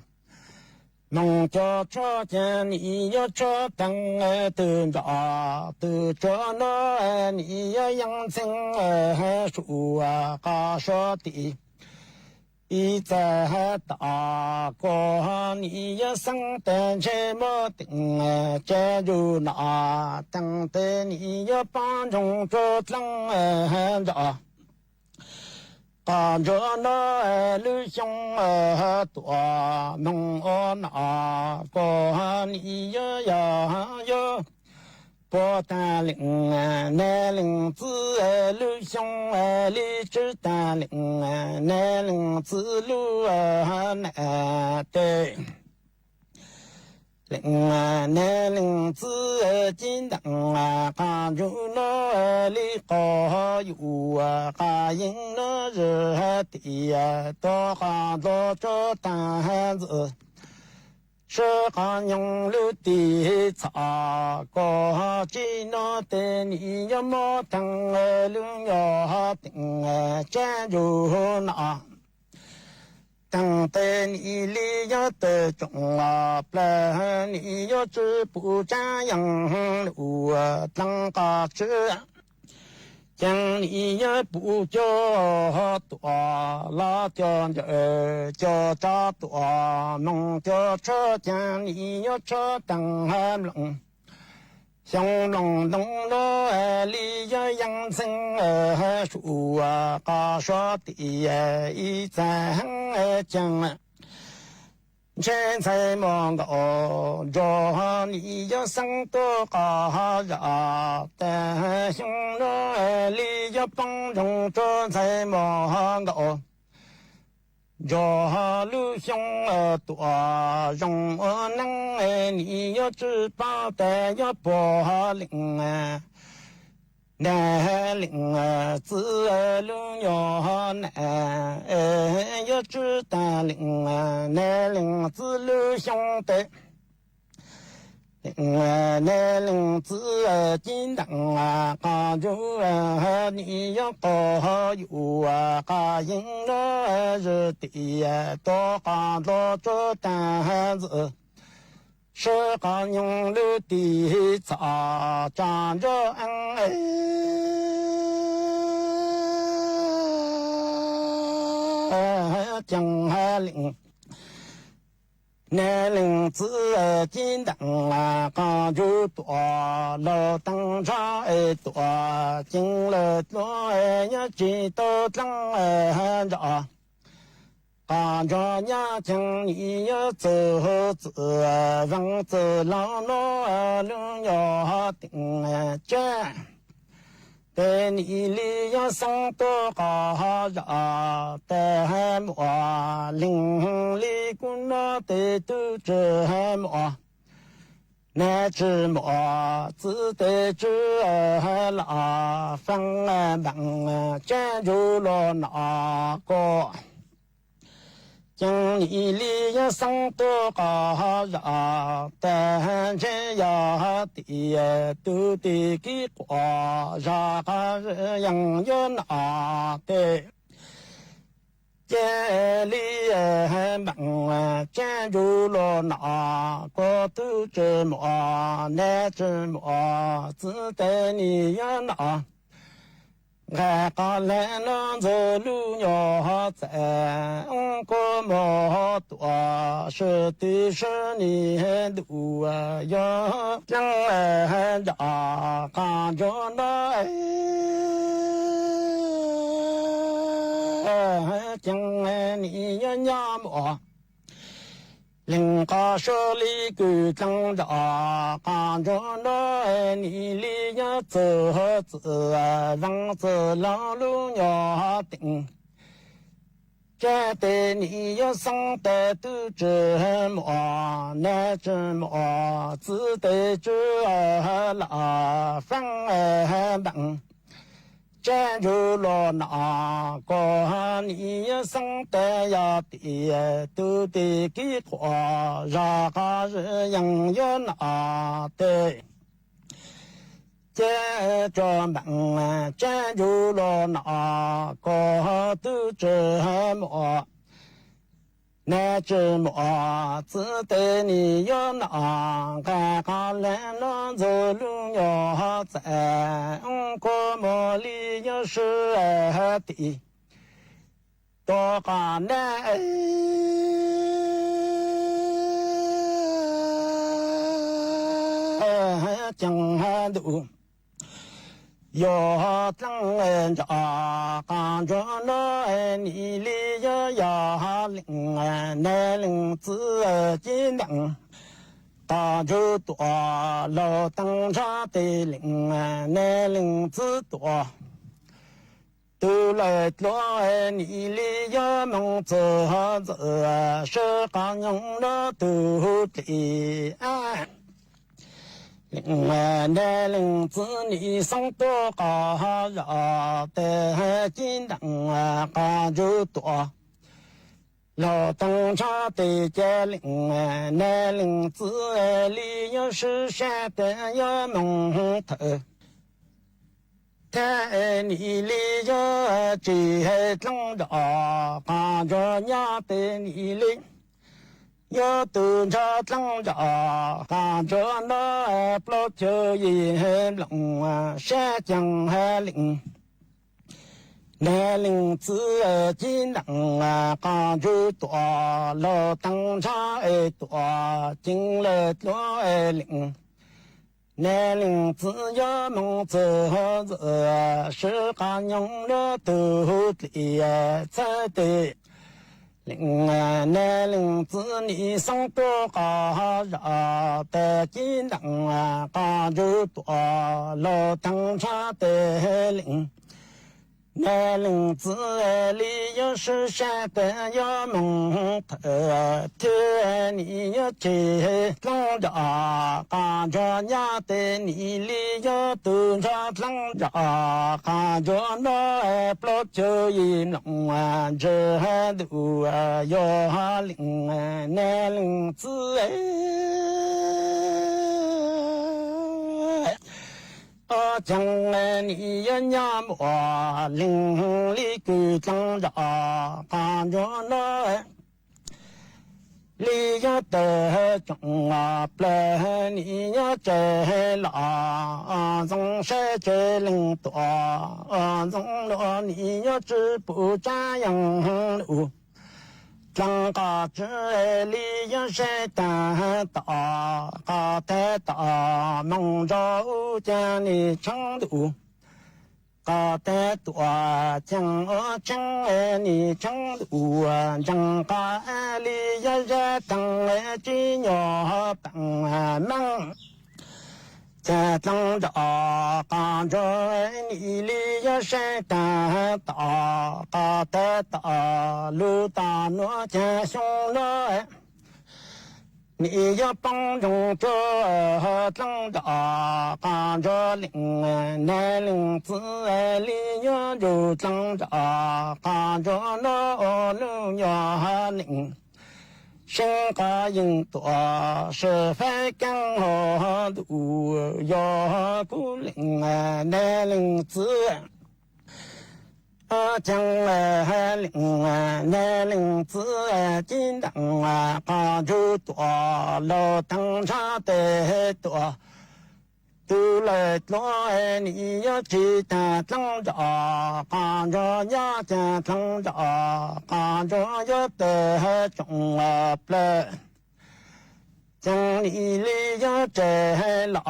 moog cov tshuab, caag nim yuav tshuab taag twg nrov twg tsuag no, nim yuav yeej ntxeev suav qhov suav tim ib txhais tom kuv, nim yuav xeeb tag ntshe muab teem tsab ntsug no, taag tes nim yuav poob ntsoog tsuag dlaab nrov qhov ntsuag no, lub xyoo tuam moog ua no kuv, nim yuav yog yuav puag taag leej nab leej txiv, lub xyoo le tswv taag leej nab leej txiv lub nam tes. Leej nab leej txiv cib nteem qhov ntsug no, le qhov yuav qhov yeej no, zwm tias tuag qhov ntuag tsuag taag ntxwv, swb qhov nyoog lub tig txhom kuv, tsi no tes nim yuav muab taag lub nyuag teem tsab ntsug no, taag tes nim le yuav tawg tsoom plaws, nim yuav tsi pum tsab yaam lug dlaab qhov tswv, caag nim yuav pum cov tuam los cov ntsawm cov tsob tuam, moog cov tshuab, caag nim yuav tshuab taag mloog xyoo mloog ntoo no, le yuav yeej ntxeev suav qhov suav tim ib txhais heev caag ntshe ntxhais muaj nkaus, nrog nim yog xeeb tuaj qos zam tas xyoo no li yog poob zoo rua ntxhais muaj nkaus. Nrog lub xyoo tuaj zoo ua neeb, nim yog tsis paub tas yog puag leej, nag leej txiv lub nyuag nas, yog tsis tas leej, nag leej txiv lub xyoo tes. Nag leej txiv cib nteem qos ntsug, nim yog qos yuav qos yeeb no, zwm tim tuaj qos nto tsuag tag ntxwm, sib qos nyoog lub tig txhom tsa ntsog eeb. Ceeb leej, nag leej txiv cib nteem qos ntsug tuaj, laug teeb ntsha es tuaj ceeb lawm dluab, nyob tsis tau dleej ntsha. Qos ntsug nyob ceeb nim yog txwm txwm veej txwm laug no, lub nyuag teem tsab tes nim li yog xeeb tuaj qos zam tas muaj leej li kuv no tes tub tsis muaj, nag tsis muaj txiv tes tsis los feeb npeem tsab ntsug los no kuj ceeb nim li yog xeeb tuaj qos zam tas ntshe yog tim tub tes kib quas zog qos yeej yuav no tes. Ces li npeem tsab ntsug los no kuj tub tsis muaj, nag tsis muaj txiv tes nim yuav no. Nqaij qos leeg no ntxuag lub nyuag txais, kuj mus tuaj sib tw sib nim ntuj yog dleej ntsam qos ntsug no. Ceeb nim yuav nyob muaj leej qos suav li kws dleej ntsam qos ntsug no, nim li yog txwm txwm veej txwm laug lub nyuag teem tsab tes nim yog xeeb tas tub tsis muaj, nag tsis muaj txiv tes tsis los feeb npeem tsab ntsug los no kuj nim yog xeeb tas yog tim tub tes kib quas zog qos yeej yuav no tes. Ces tsuas npeem tsab ntsug los no kuj tub tsis muaj, nag tsis muaj txiv tes nim yuav no. Nqaij qos leeg no ntxuag lub nyuag txais, kuj mus li yog sib tim tuaj qos nag ceeb ntuj yog dleej ntsam qos ntsug no, nim li yog yog leej, nag leej txiv cib nteem qos ntsug tuaj, laug teeb ntsha tes leej, nag leej txiv tuaj tub lawm dluab, nim li yog moog txug ntxwm sib qos nyoog no tug dlim. Nag leej txiv nim xeeb tuaj qos zam tes cib nteem qos ntsug tuaj, laug teeb ntsha tes ca leej, nag leej txiv li yog sib sab tes yog moog thawm. Thab nim li yog tsis dleej ntsam qos ntsug nyob tes nim li yog tug ntsha dleej ntsam qos ntsug no plaub caug yim nplooj sab ceeb leej. Nag leej txiv cib nteem qos ntsug tuaj, laug teeb ntsha es tuaj ceeb lawm dluab leej. Nag leej txiv yog moog txug ntxwm sib qos nyoog no tug dlim txhais tes leej, neb leej txiv nim xoob tuaj qhov zos tes cib ntees qhov ntsug tuaj los theej ntshav tes leej. Neb leej txiv li yuav sib sab tes yuav moog thawm thiab nim yuav tseg dlaab zog qhov ntsug nyab tes nim li yuav tug ntsug dlaab zog qhov ntsug nua plaub caug yim mloog ntseg ntuj yog leej, neb leej txiv ua caag nim yuav nyab muaj leej li kws dlaab zog qhov ntsug nua li yuav tawg tsoom plawg nim yuav tseg los ntxoov sab tseg leej tuaj ntxoov nua nim yuav tsi pum tsab yeej lug dlaab qhov tsi li yuav sab taag tom qhov tag tom moog nrug ub caag nim tsheeb ntuj qhov tag tuaj caag ua tsheeb nim tsheeb ntuj ntseeg qhov li yuav sab taag tsi nyuag peem meej caag dlaab zog qhov ntsug nim li yuav sab taag tom qhov tag tom lug tom nuav caag xyoo nua nim yuav poob nroog rua dlaab zog qhov ntsug leej, neb leej txiv li yuav nrug dlaab zog qhov ntsug nua ua lug nyuag neej seeb qhov yeej tuaj sib faib keeb hov ntuj yog kuv leej, neb leej txiv caag leej, neb leej txiv cib ntees qhov ntsug tuaj los theej ntshav tes tuaj tug lawm dluab nim yuav tsi taag dlaab zog qhov ntsug nyab caag dlaab zog qhov ntsug yuav tawg tsoom plawg caag nim li yuav tseg los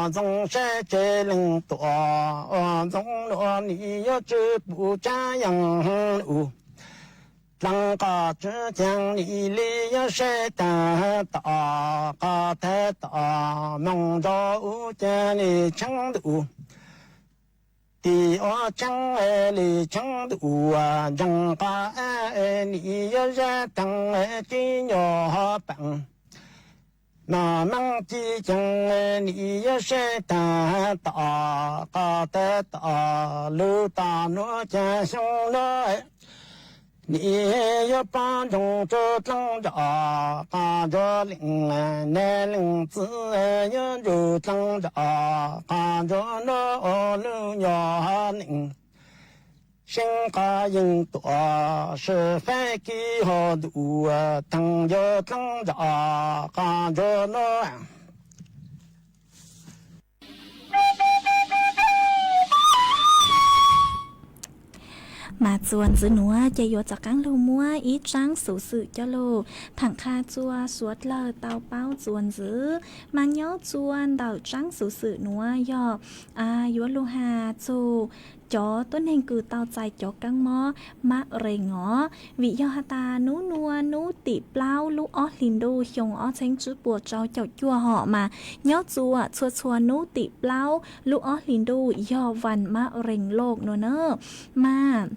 ntxoov sab tseg leej tuaj ntxoov nua nim yuav tsi pum tsab yeej lug dlaab qhov tsi caag nim li yuav sab taag tom qhov tag tom moog nrug ub caag nim tsheeb ntuj tim ua tsheeb li tsheeb ntuj ntseeg qhov nim yuav sab taag tsi nyuag peem meej meej ci caag nim yuav sab taag tom qhov tag tom lug tom nuav caag xyoo nua nim yuav poob nroog rua dlaab zog qhov ntsug leej, neb leej txiv yuav nrug dlaab zog qhov ntsug nua ua lug nyuag neej seeb qhov yeej tuaj sib faib keeb hov ntuj theej yog dlaab zog qhov ntsug nua. Mas txuas ntxiv nuav ces yuav rov qaab lug muab ib tsaab xuv xwm coj lug tham qha rua suav dlawg tau paub txuas ntxiv. Mas nyob rua ntawm tsaab xuv xwm nuav yog yuav lug has txug cov tuab neeg kws tau txais cov kaab mob mab rees os, vim yog has tas nub nua nub tim plaub lub ob hlis ntuj xyoo ob txheeb tsib puas rau caum cuaj hom mas nyob txuas txhua txhua nub tim plaub lub ob hlis ntuj yog vas mab rees loj nua na. Mas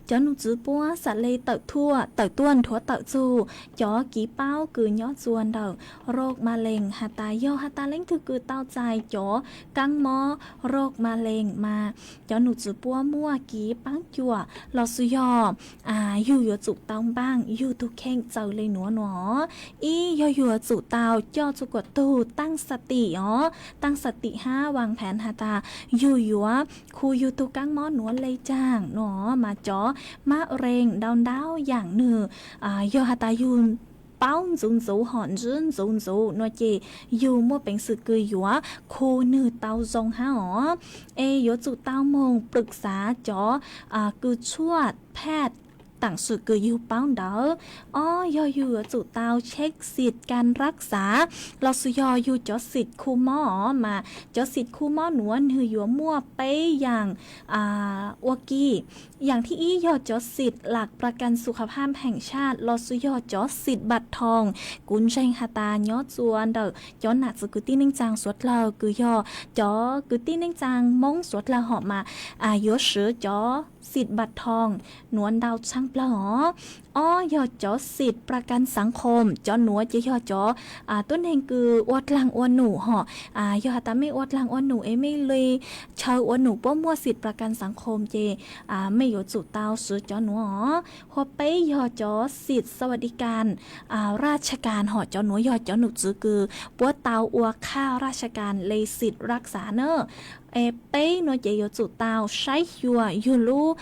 cov nus txwv puab xam le tawm tuaj nthuav tawm txug cov kiv paub kws nyob txuas ntawm roj ma lees has tas yog has tas leej twg kws tau txais cov kaab mob roj ma lees mas cov nus txwv puab muaj kiv paab cuam los xwb yog yug yuav tsum tau npaaj yug tug kheej txawm le nuav nua. Ib yog yug yuav tsum tau coj txug kuas tug taaj xa tim os, taaj xa tim hab vas phav has tas yug yuav khu yug tug kaab mob nuav le caag nua. Mas cov mab rees ntau ntau yaam nwg yog has tas yug paub ntxuv ntxuv hom ntsib ntxuv ntxuv nua ces yug muaj peev xwm kws yuav khu nwg tau zoo hab os. Es yuav tsum tau moog pwm xav cov kws tshuaj phaj taam sim kws yug paub ntawd. Ob yog yug yuav tsum tau check xim kas rab xav los sis yog yug cov xim khu mob os, mas cov xim khu mob nuav nwg yuav muaj peb yaam ua ke. Yaam thib ib yog cov xim lam pra kas xu khav phaj heem tshaj los sis yog cov xim npam thoo. Kuv ntseeg has tas nyob tsua ntawm cov nam txiv kwv tij neej tsaa suav dlawg kws yog cov kwv tij neej tsaa Moob suav dlawg hom mas yuav swv cov xim npam thoo nuav ntau tshaj plawg os. Ob yog cov xim pra kas xav khom, cov nuav ces yog cov tuab neeg kws ua dlaag ua num hom. Yog has tas mej ua dlaag ua num es mej li chaw ua num puab muaj xim pra kas xav khom ces mej yuav tsum tau swv cov nuav os. Hua peb yog cov xim xa va di kas raj tsha kas hom, cov nuav yog cov num tswv kws puab tau ua qhaj raj tsha kas le xim rab xav na. Es peb nuav ces yuav tsum tau saib xyuas yug lub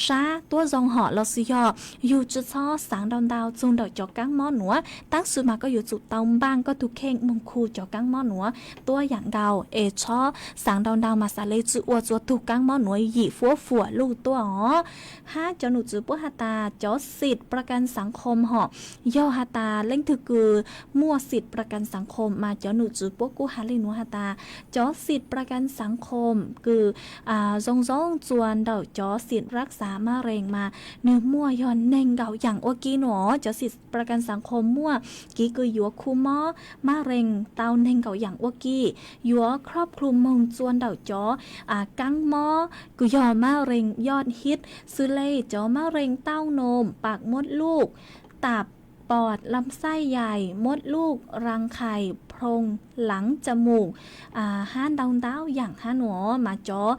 sab tuab zoo hom los sis yog yug tsi txhob xaav ntau ntau txug ntawm cov kaab mob nuav, tab sis mas koj yuav tsum tau npaaj koj tug kheej moog khu cov kaab mob nuav tuab yaam nkaus es txhob xaav ntau ntau mas xav le tsi ua tsua tug kaab mob nuav yim fuab fuam luj tuaj os. Hab cov num tswv puab has tas cov xim pra kas xav khom hom, yog has tas leej twg kws muaj xim pra kas xav khom mas cov num tswv puab kuj has le nuav has tas cov xim pra kas xav khom kws zoo zoo tsua ntawm cov xim rab xav mab rees mas nwg muaj yog neeg nkaum yaam ua ke nuav. Cov xim pra kas xav khom muaj kev kws yuav khu mob mab rees tau neeg nkaum yaam ua ke, yuav khrob klu moog tsua ntawm cov kaab mob kws yog mab rees yoj hib xws le cov mab rees tauj nom, pam muab luj, tap pom, lam xaj yais, muab luj, raa khais, phooj, laav, ca mum, hab ntau ntau yaam hab nuav. Mas cov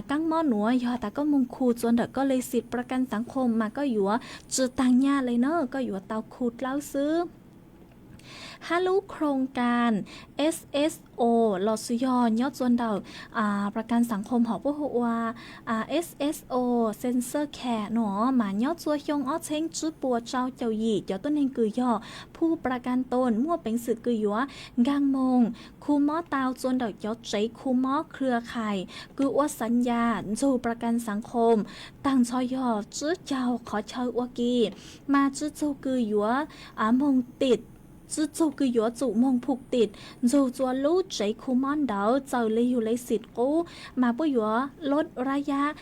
kaab mob nuav yog tas koj moog khu tsua ntawm koj le xim pra kas xav khom mas koj yuav tsi taag nyaj le na, koj yuav tau khu dlawb xwb. Hab lub khoo kas SSO los sis yog nyob tsua ntawm pra kas xav khom hom puab hu ua SSO Center Care nuav mas nyob tsua xyoo ob txheeb tsib puas rau caum yim cov tuab neeg kws yog phu pra kas toos muaj peev xwm kws yuav nkaag moog khu mob tau tsua ntawm cov tsev khu mob khlia khais kws ua xav yas ntsug pra kas xav khom, taag nrho yog tsib caug qhov chaw ua ke, mas tsib txug kws yuav moog tim, tsib txug kws yuav tsum moog phu tim ntsug tsua lub tsev khu mob ntawd txawm le yug le xim qub mas puab yuav lub rab yab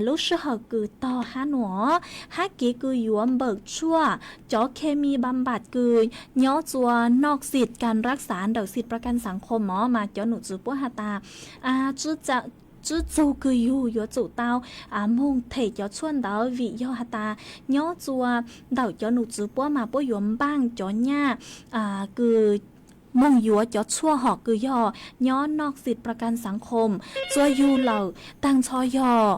lub sij hawm kws tog hab nuav. Hab kev kws yuav npawm tshuaj cov khe mi npa npam kws nyob tsua noj xim kas rab xav ntawm xim pra kas xav khom mov mas cov num tswv puab has tas tsib txug kws yug yuav tsum tau moog them cov tshuaj ntawd vim yog has tas nyob tsua ntawm cov num tswv puab mas puab yuav npaaj cov nyaj kws moog yuav cov tshuaj hom kws yog nyob noj xim pra kas xav khom tsua yug lawm taag nrho yog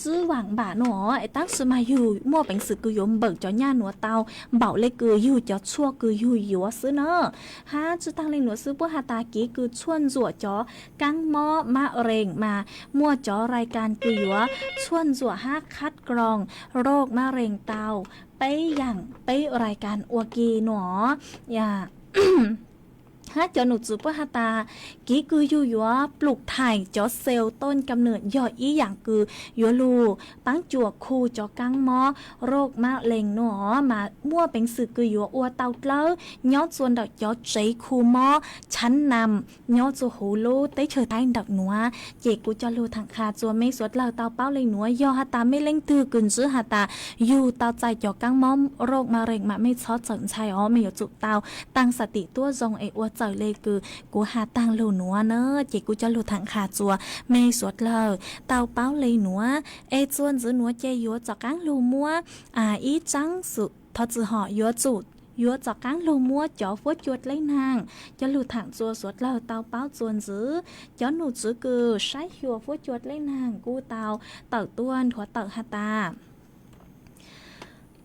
tsib vaam npam nuav es tab sis mas yug muaj peev xwm kws yuav npawm cov nyaj nuav tau npaum le kws yug cov tshuaj kws yug yuav xwb na. Hab tsib taag le nuav xwb puab has tas kev kws tshuaj ntsuam cov kaab mob mab rees mas muaj cov rais kas kws yuav tshuaj ntsuam hab khab kroos roj mab rees tau peb yaam peb rais kas ua ke nuav. Hab cov num tswv puab has tas kev kws yug yuav plum thaim cov xel tooj kam nwm yog ib yaam kws yuav lug paab cuam khu cov kaab mob roj mab rees nuav mas muaj peev xwm kws yuav ua tau dlawb nyob tsua ntawm cov tsev khu mob tshav nam nyob tsua huv lub teb chaws Thaib ntawm nuav. Ces kuv coj lug thaam qha tsua mej suav dlawg tau paub le nuav, yog has tas mej leej twg kws ntsib has tas yug tau txais cov kaab mob roj mab rees mas mej txhob txawm ntshai os, mej yuav tsum tau taag xatim tuab zoo es ua txawm le kws kuv has taag lug nuav na. Ces kuv coj lug thaam qha tsua mej suav dlawg tau paub le nuav es tsua ntxiv nuav ces yuav rov qaab lug muab ib tsaab xwm thov txim hom yuav tsum yuav rov qaab lug muab cov fuab cua dleb naag coj lug thaam tsua suav dlawg tau paub tsua ntxiv. Cov num tswv kws saib xyuas fuab cua dleb naag kuj tau tawm tuaj nthuav tawm has tas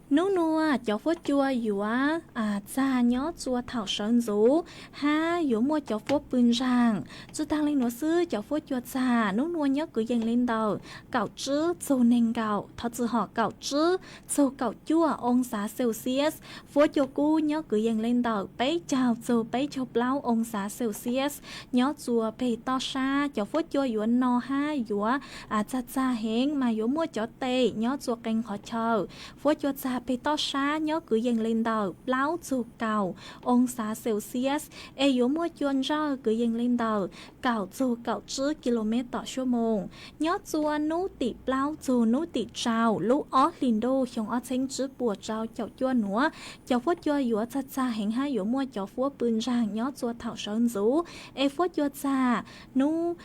Nub nua cov fuab cua yuav txag nyob tsua thaum sawv ntxuv hab yuav muaj cov fuab pw ntsaag. Tsi taag le nuav xwb, cov fuab cua txag nub nua nyob kwv yees le ntawm kaum tsib txug neeg nkaum, thov txwm hom kaum tsib txug kaum cuaj oo xav Celsius. Fuab cua kub nyob kwv yees le ntawm peb caug txug peb caug plaub oo xav Celsius. Nyob tsua peg toj sab cov fuab cua yuav no hab yuav txag txag heev mas yuav muaj cov tes nyob tsua qee qhov chaw. Fuab cua txag peg toj sab nyob kwv yees le ntawm plaub txug kaum oo xav Celsius, es yuav muaj cua ntsawj kwv yees le ntawm kaum txug kaum tsib ki lo mev tom suab moos. Nyob tsua nub tim plaub txug nub tim rau lub ob hlis ntuj xyoo ob txheeb tsib puas rau caum cuaj nuav, cov fuab cua yuav txag txag heev hab yuav muaj cov fuab pw ntsaag nyob tsua thaum sawv ntxuv. Es fuab cua txag nub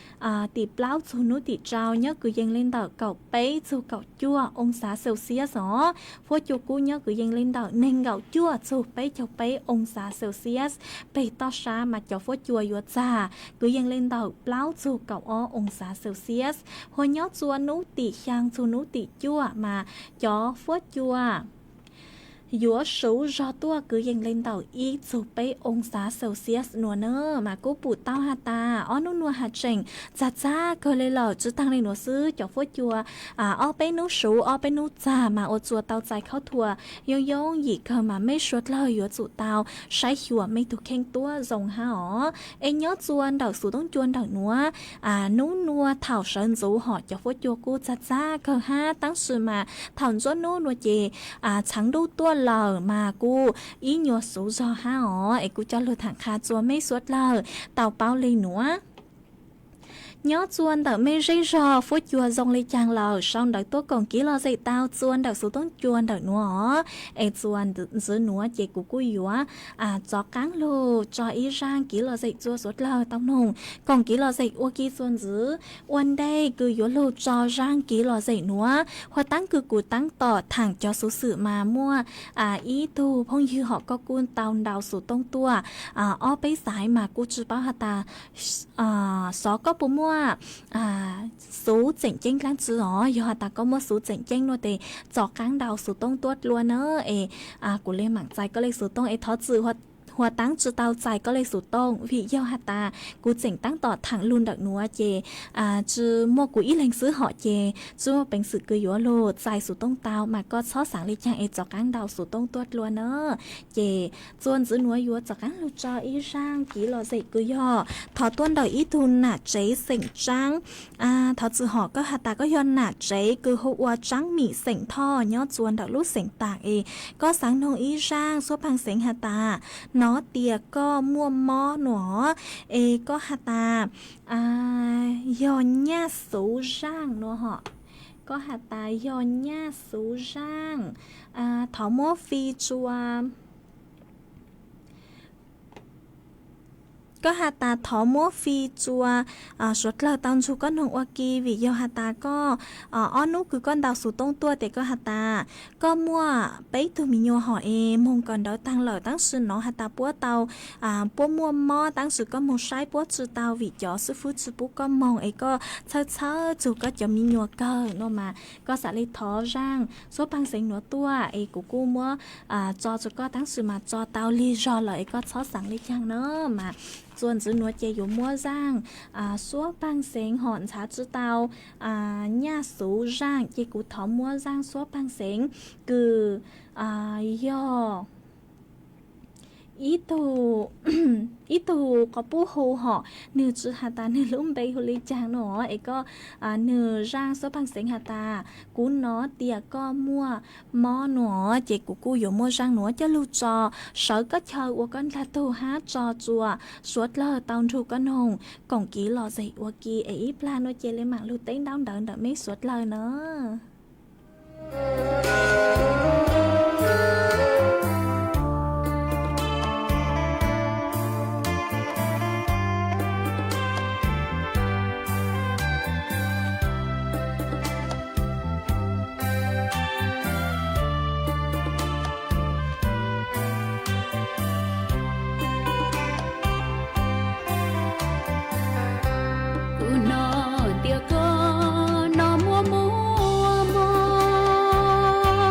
tim plaub txug nub tim rau nyob kwv yees le ntawm kaum peb txug kaum cuaj oo xav Celsius os. Fuab cua kub nyob kwv yees le ntawm neeg nkaum cuaj txug peb caug peb oo xav Celsius. Peg toj sab mas cov fuab cua yuav txag kwv yees le ntawm plaub txug kaum ob oo xav Celsius. Hos nyob tsua nub tim xyaa txug nub tim cuaj mas cov fuab cua yuav suv zog tuaj kwv yees le ntawm ib txug peb oo xav Celsius nua na. Mas kuj pum tau has tas ob nub nua has tseem txag txag kawg le lawm. Tsi taag le nuav xwb, cov fuab cua ob peb nub suv ob peb nub txag mas ua tsua tau txais khaub thuas yoo yoo yim kawg mas mej suav dlawg yuav tsum tau saib xyuas mej tug kheej tuab zoo hab os. Es nyob tsua ntawm xuv toob cua ntawm nuav, nub nua thaum sawv ntxuv hom cov fuab cua kuj txag txag kawg hab, tab sis mas thaum ntsuab nub nua ces txheev ntuj tuaj lawm mas kuj ib nyuas xuv zog hab os. Es kuv coj lug tham qha tsua mej suav dlawg tau paub le nuav. Nyob tsua ntawm mej zej zog fuab cua zoo le caag lawm, sau ntawv tuaj koom kiv lom zem tau tsua ntawm xuv toob cua ntawm nuav os. Es tsua ntxiv nuav ces kuv kuj yuav txov qaab lug tso ib zaaj kiv lom zem tsua suav dlawg tau noog koom kiv lom zem ua ke tsua ntxiv. Ua ntej kws yuav lug tso zaaj kiv lom zem nuav, huv taab kws kuv taab tom thaam cov xuv xwm mas muaj ib tug phooj ywg hom koj kuj tau ntau xuv toob tuaj ob peb xaiv mas kuj tsi paub has tas xov koj puas muaj xuv tseem ceeb dlaab tsi os. Yog has tas koj muaj xuv tseem ceeb nua tes txov qaab ntau xuv toob tuaj dlua na. Es kuv le maam txais koj le xuv toob es thov txwm huv taab tsi tau txais koj le xuv toob vim yog has tas kuv tseem taab tom thaam lug ntawm nuav ces tsi muaj kuv ib leeg xwb hom ces tsi muaj peev xwm kws yuav lug txais xuv toob tau mas koj txhob xaav le caag es txov qaab ntau xuv toob tuaj dlua na. Ces tsua ntxiv nuav yuav txov qaab lug tso ib zaaj kiv lom zem kws yog thov tuaj ntawm ib tug nam tsev xeem Tsaab. Thov txwm hom koj has tas koj yog nam tsev kws hu ua Tsaab Mim xeem Thoj nyob tsua ntawm lub xeem Taam es koj xaav noog ib zaaj suab phaag xeev has tas nov tias koj muaj mob nua es koj has tas yog nyaj xuv zaaj nua hom. Koj has tas yog nyaj xuv zaaj, thov muab fi tsua Koj has tas thov muab fi tsua suav dlawg tau nrug koj noog ua ke vim yog has tas koj ob nub kws koj ntau xuv toob tuaj tes koj has tas koj muaj peb tug me nyuam hom es moog kawm ntawv taag lawm tab sis nov has tas puab tau puab muaj mob tab sis koj moog saib puab tsi tau vim cov xib fwb tsi pub koj moog es koj txhawj txhawj txug koj cov me nyuam kawg nua mas koj xaav le thov zaaj suab phaag xeev nuav tuaj es kuv kuj muab tso tsua koj tab sis mas tso tau lig zog lawm es koj txhob xaav le caag na. Mas tsua ntxiv nuav ces yuav muab zaaj suab phaag xeev hom ntxhaav tsi tau nyaj xuv zaaj ces kuv thov muab zaaj suab phaag xeev kws yog ib tug, ib tug quas puj hu hom nwg tsi has tas nwg lub npe hu le caag nua es koj nwg zaaj suab phaag xeev has tas kuv nov tias koj muaj mob nua ces kuv kuj yuav muab zaaj nuav coj lug tso sawv koj chaw ua koj dlaag tug hab tso tsua suav dlawg tau nrug koj noog koom kiv lom zem ua ke es ib plag nuav ces le maam lug teb ntaub ntawv ntawm meb suav dlawg na. Kuv nov tias koj nov muaj muaj mob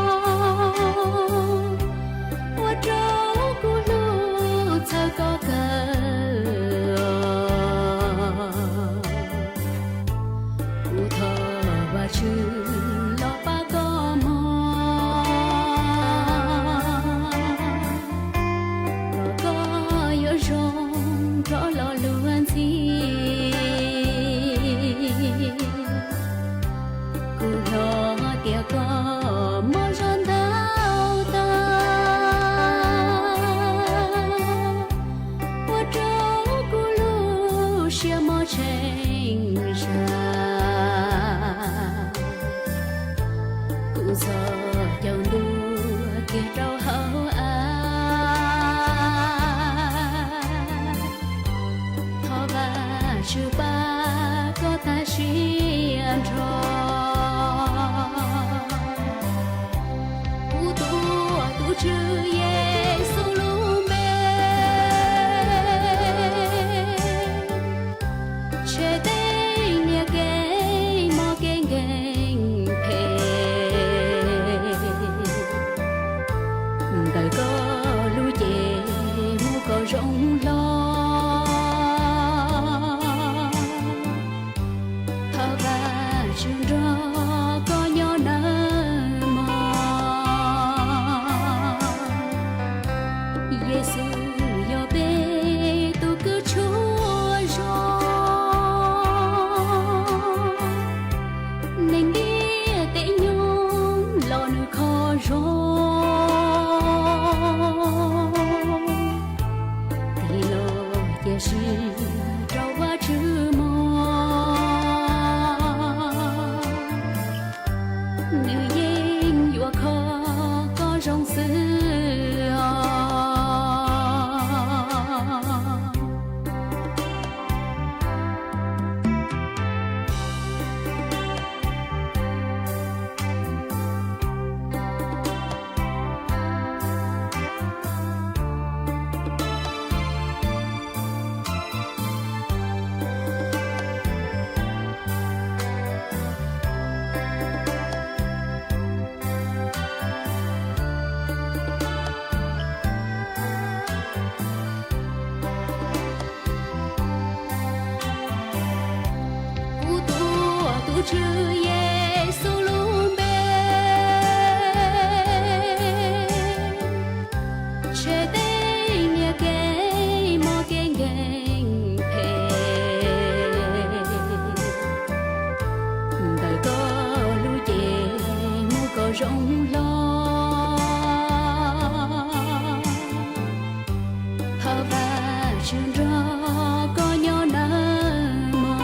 Siab mob tseeb zag, kuv txog caum ntuag kiag rau hauv av. Thov Vajtswv pab koj tag siab nrho. Kuv tuav tus Tswv Yexus lub npe, tshem tej niag kev mob kev nkeeg phem. Ntawm koj lub cev muab koj zoo hlo. Thov Vajtswv nrog koj nyob nawb mog. Yexus yog peb tus kwv tsuag zog, neeg ntiaj teb nyob los nws kho zoo. Tig los cia siab rau Vajtswv mog, nws yeej yuav kho koj zoo xwb os. Kuv tuav tus Tswv Yexus lub npe, tshem tej niag kev mob kev nkeeg phem. Ntawm koj lub cev muab koj zoo hlo. Thov Vajtswv nrog koj nyob nawb mog.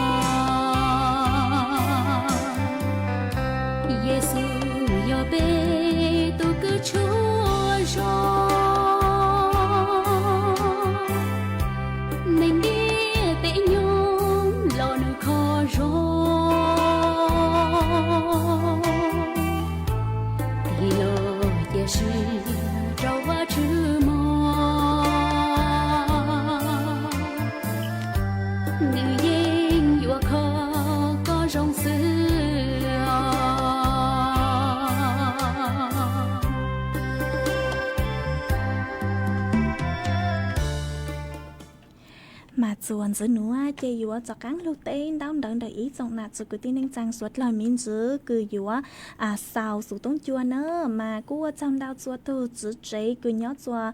Yexus yog peb tus kwv tsuag zog, neeg ntiaj teb nyob los nws kho zoo. Tig los cia siab rau Vajtswv mog, nws yeej yuav kho koj zoo xwb os. Mas txuas ntxiv nuav ces yuav rov qaab lug teb ntaub ntawv ntawm ib tsoom nam txiv kwv tij neej tsaa suav dlawg miv ntxiv kws yuav xaus xov tooj cua na. Mas kuj ua tsaug ntau txua tug txiv tsev kws nyob txua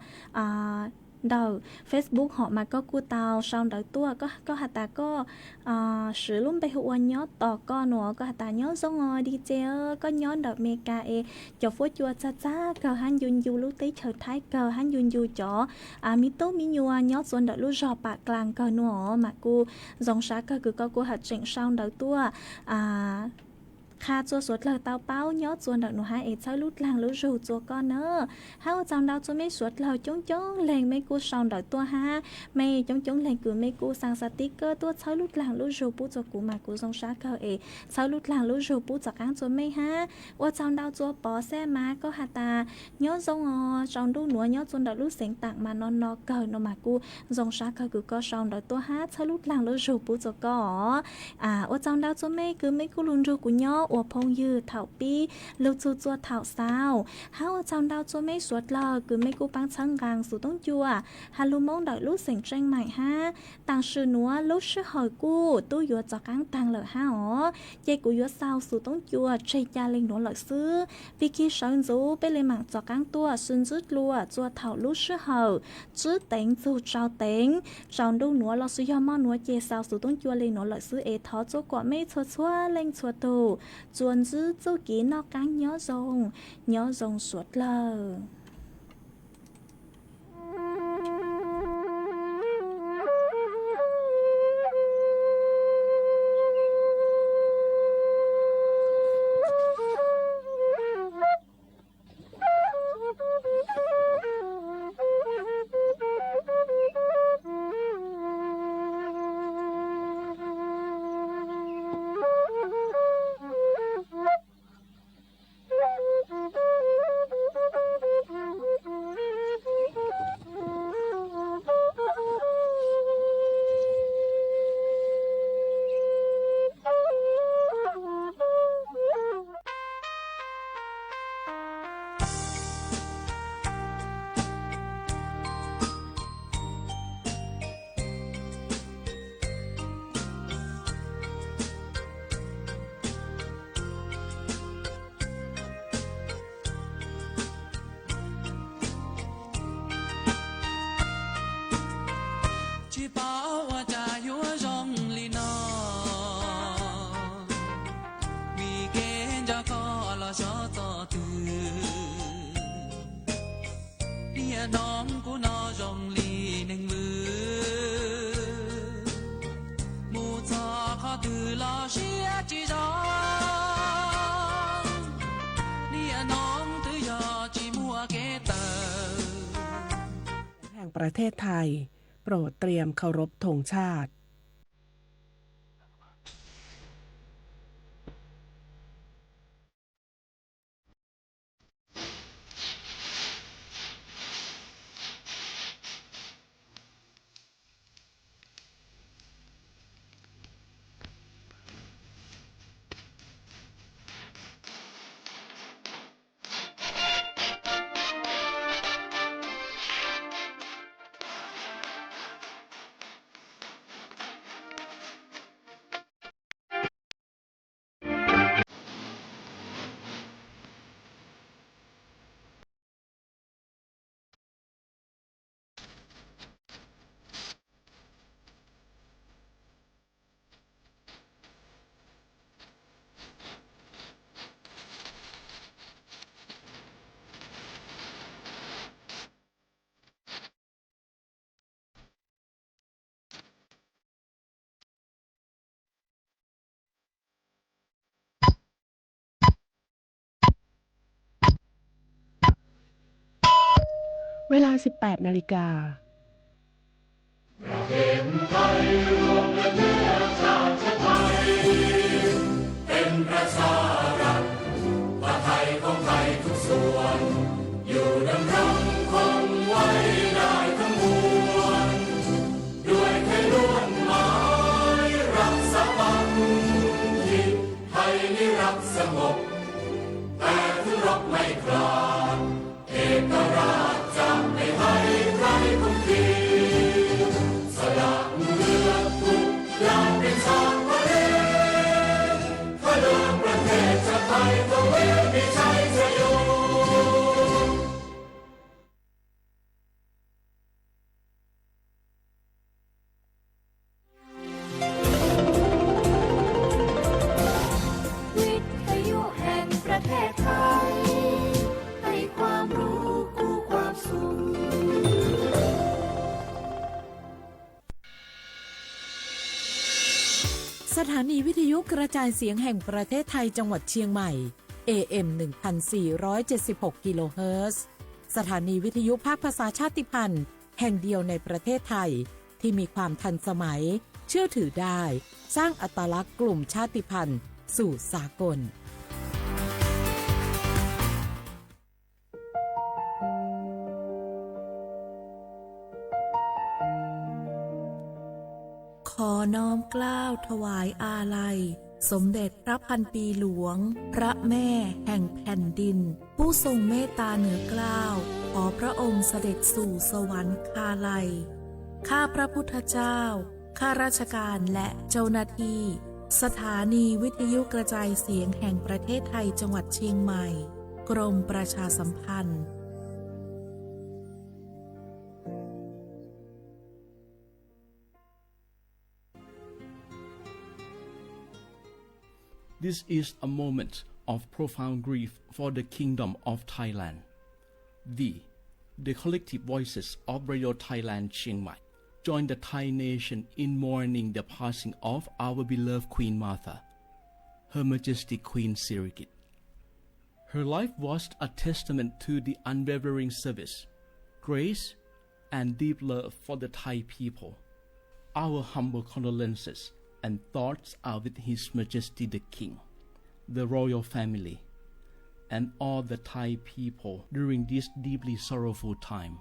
ntawm Facebook hom mas koj kuj tau sau ntawv tuaj, koj has tas koj siv lub npe hu ua Nyob Tos Koj nuav, koj has tas nyob zoo os D J, koj nyob ntawm Amelikas es cov fuab cua txag txag kawg hab ncu ncu lub teb chaws Thaib kawg hab ncu ncu cov miv tub miv nyuas nyob txua ntawm lub zog Pam Dlaag kawg nuav. Mas kuj zoo sab kawg kws koj kuj has tseem sau ntawv tuaj qha txua suav dlawg tau paub nyob txua ntawm nuav hab es txhawb lub dlaag lub zug txua koj na. Hab ua tsaug ntau txua mej suav dlawg coob coob leeg mej kuj sau ntawv tuaj hab mej coob coob leeg kws mej kuj xaa xaa tib kab tuaj txhawb lub dlaag lub zug pub txua kuv mas kuv zoo sab kawg es txhawb lub dlaag lub zug pub txav qaab txua mej hab. Ua tsaug ntau txua Pov Xab Mav, koj has tas nyob zoo os, tsaus ntuj nuav nyob txua ntawm lub xeev Taam mas no no kawg no mas kuj zoo sab kawg kws koj sau ntawv tuaj hab txhawb lub dlaag lub zug pub txua koj os. Ua tsaug ntau txua mej kws mej kuj lug nrug kuv nyob ua phooj ywg thaum pib lug txug txua thaum xaus. Hab ua tsaug ntau txua mej suav dlawg kws mej kuj paab txhawb nqaa xov tooj cua has lug Moob ntawm lub xeem Tseej Maim hab. Taam sim nuav lub sij hawm kuj tub yuav rov qaab taag lawm hab os, ces kuv yuav xaus xov tooj cua tseg ca le nuav lawm xwb. Pig kig sawv ntxuv peb le maam rov qaab tuaj sib ntsib dlua txua thaum lub sij hawm tsib teev txug tsau teev, tsaus ntuj nuav lossis yog mo nuav ces xaus xov tooj cua le nuav lawm xwb es thov txua kuam mej txhua txhua leej txhua tug txuas ntsib txuj kev noj qaab nyob zoo, nyob zoo suav dlawg. ประเทศไทย โปรดเตรียมเคารพธงชาติ เวลา สิบแปดนาฬิกา เป็นประชารัฐ ว่าไทยของไทยทุกส่วน อยู่ดำรงคงไว้ได้ทั้งมวล ด้วยไทยล้วนหมายรักสามัคคี ไทยนิรักสงบ แต่ถึงรบไม่กล้า เอกราชจะไม่ให้ใครคุมขีด สละเลือดทุกอย่างเป็นชาติทะเล เพื่อเดินประเทศชาติไทย ก็มีมีชัยชโย วิทยุแห่งประเทศไทย ให้ความรู้คู่ความสุข สถานีวิทยุกระจายเสียงแห่งประเทศไทยจังหวัดเชียงใหม่ เอ เอ็ม หนึ่งพันสี่ร้อยเจ็ดสิบหก กิโลเฮิรตซ์ สถานีวิทยุภาคภาษาชาติพันธุ์แห่งเดียวในประเทศไทย ที่มีความทันสมัย เชื่อถือได้ สร้างอัตลักษณ์กลุ่มชาติพันธุ์สู่สากล ขอน้อมเกล้าถวายอาลัย สมเด็จพระพันปีหลวง พระแม่แห่งแผ่นดิน ผู้ทรงเมตตาเหนือเกล้า ขอพระองค์เสด็จสู่สวรรคาลัย ข้าพระพุทธเจ้า ข้าราชการและเจ้าหน้าที่ สถานีวิทยุกระจายเสียงแห่งประเทศไทยจังหวัดเชียงใหม่ กรมประชาสัมพันธ์ This is a moment of profound grief for the Kingdom of Thailand. We, the collective voices of Radio Thailand Chiang Mai, join the Thai nation in mourning the passing of our beloved Queen Mother, Her Majesty Queen Sirikit. Her life was a testament to the unwavering service, grace, and deep love for the Thai people. Our humble condolences and thoughts are with His Majesty the King, the royal family, and all the Thai people during this deeply sorrowful time.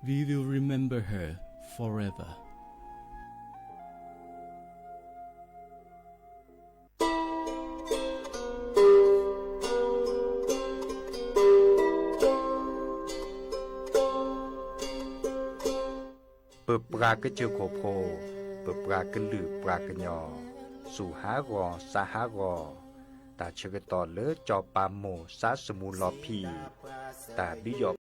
We will remember her forever. เปิดปลากระเจิงโขโพ เปิดปลากระลือปลากระยอ สูหากอสาหากอ ตาเชกตอเลิจอปาโมสาสมูลอพี ตาบิยอ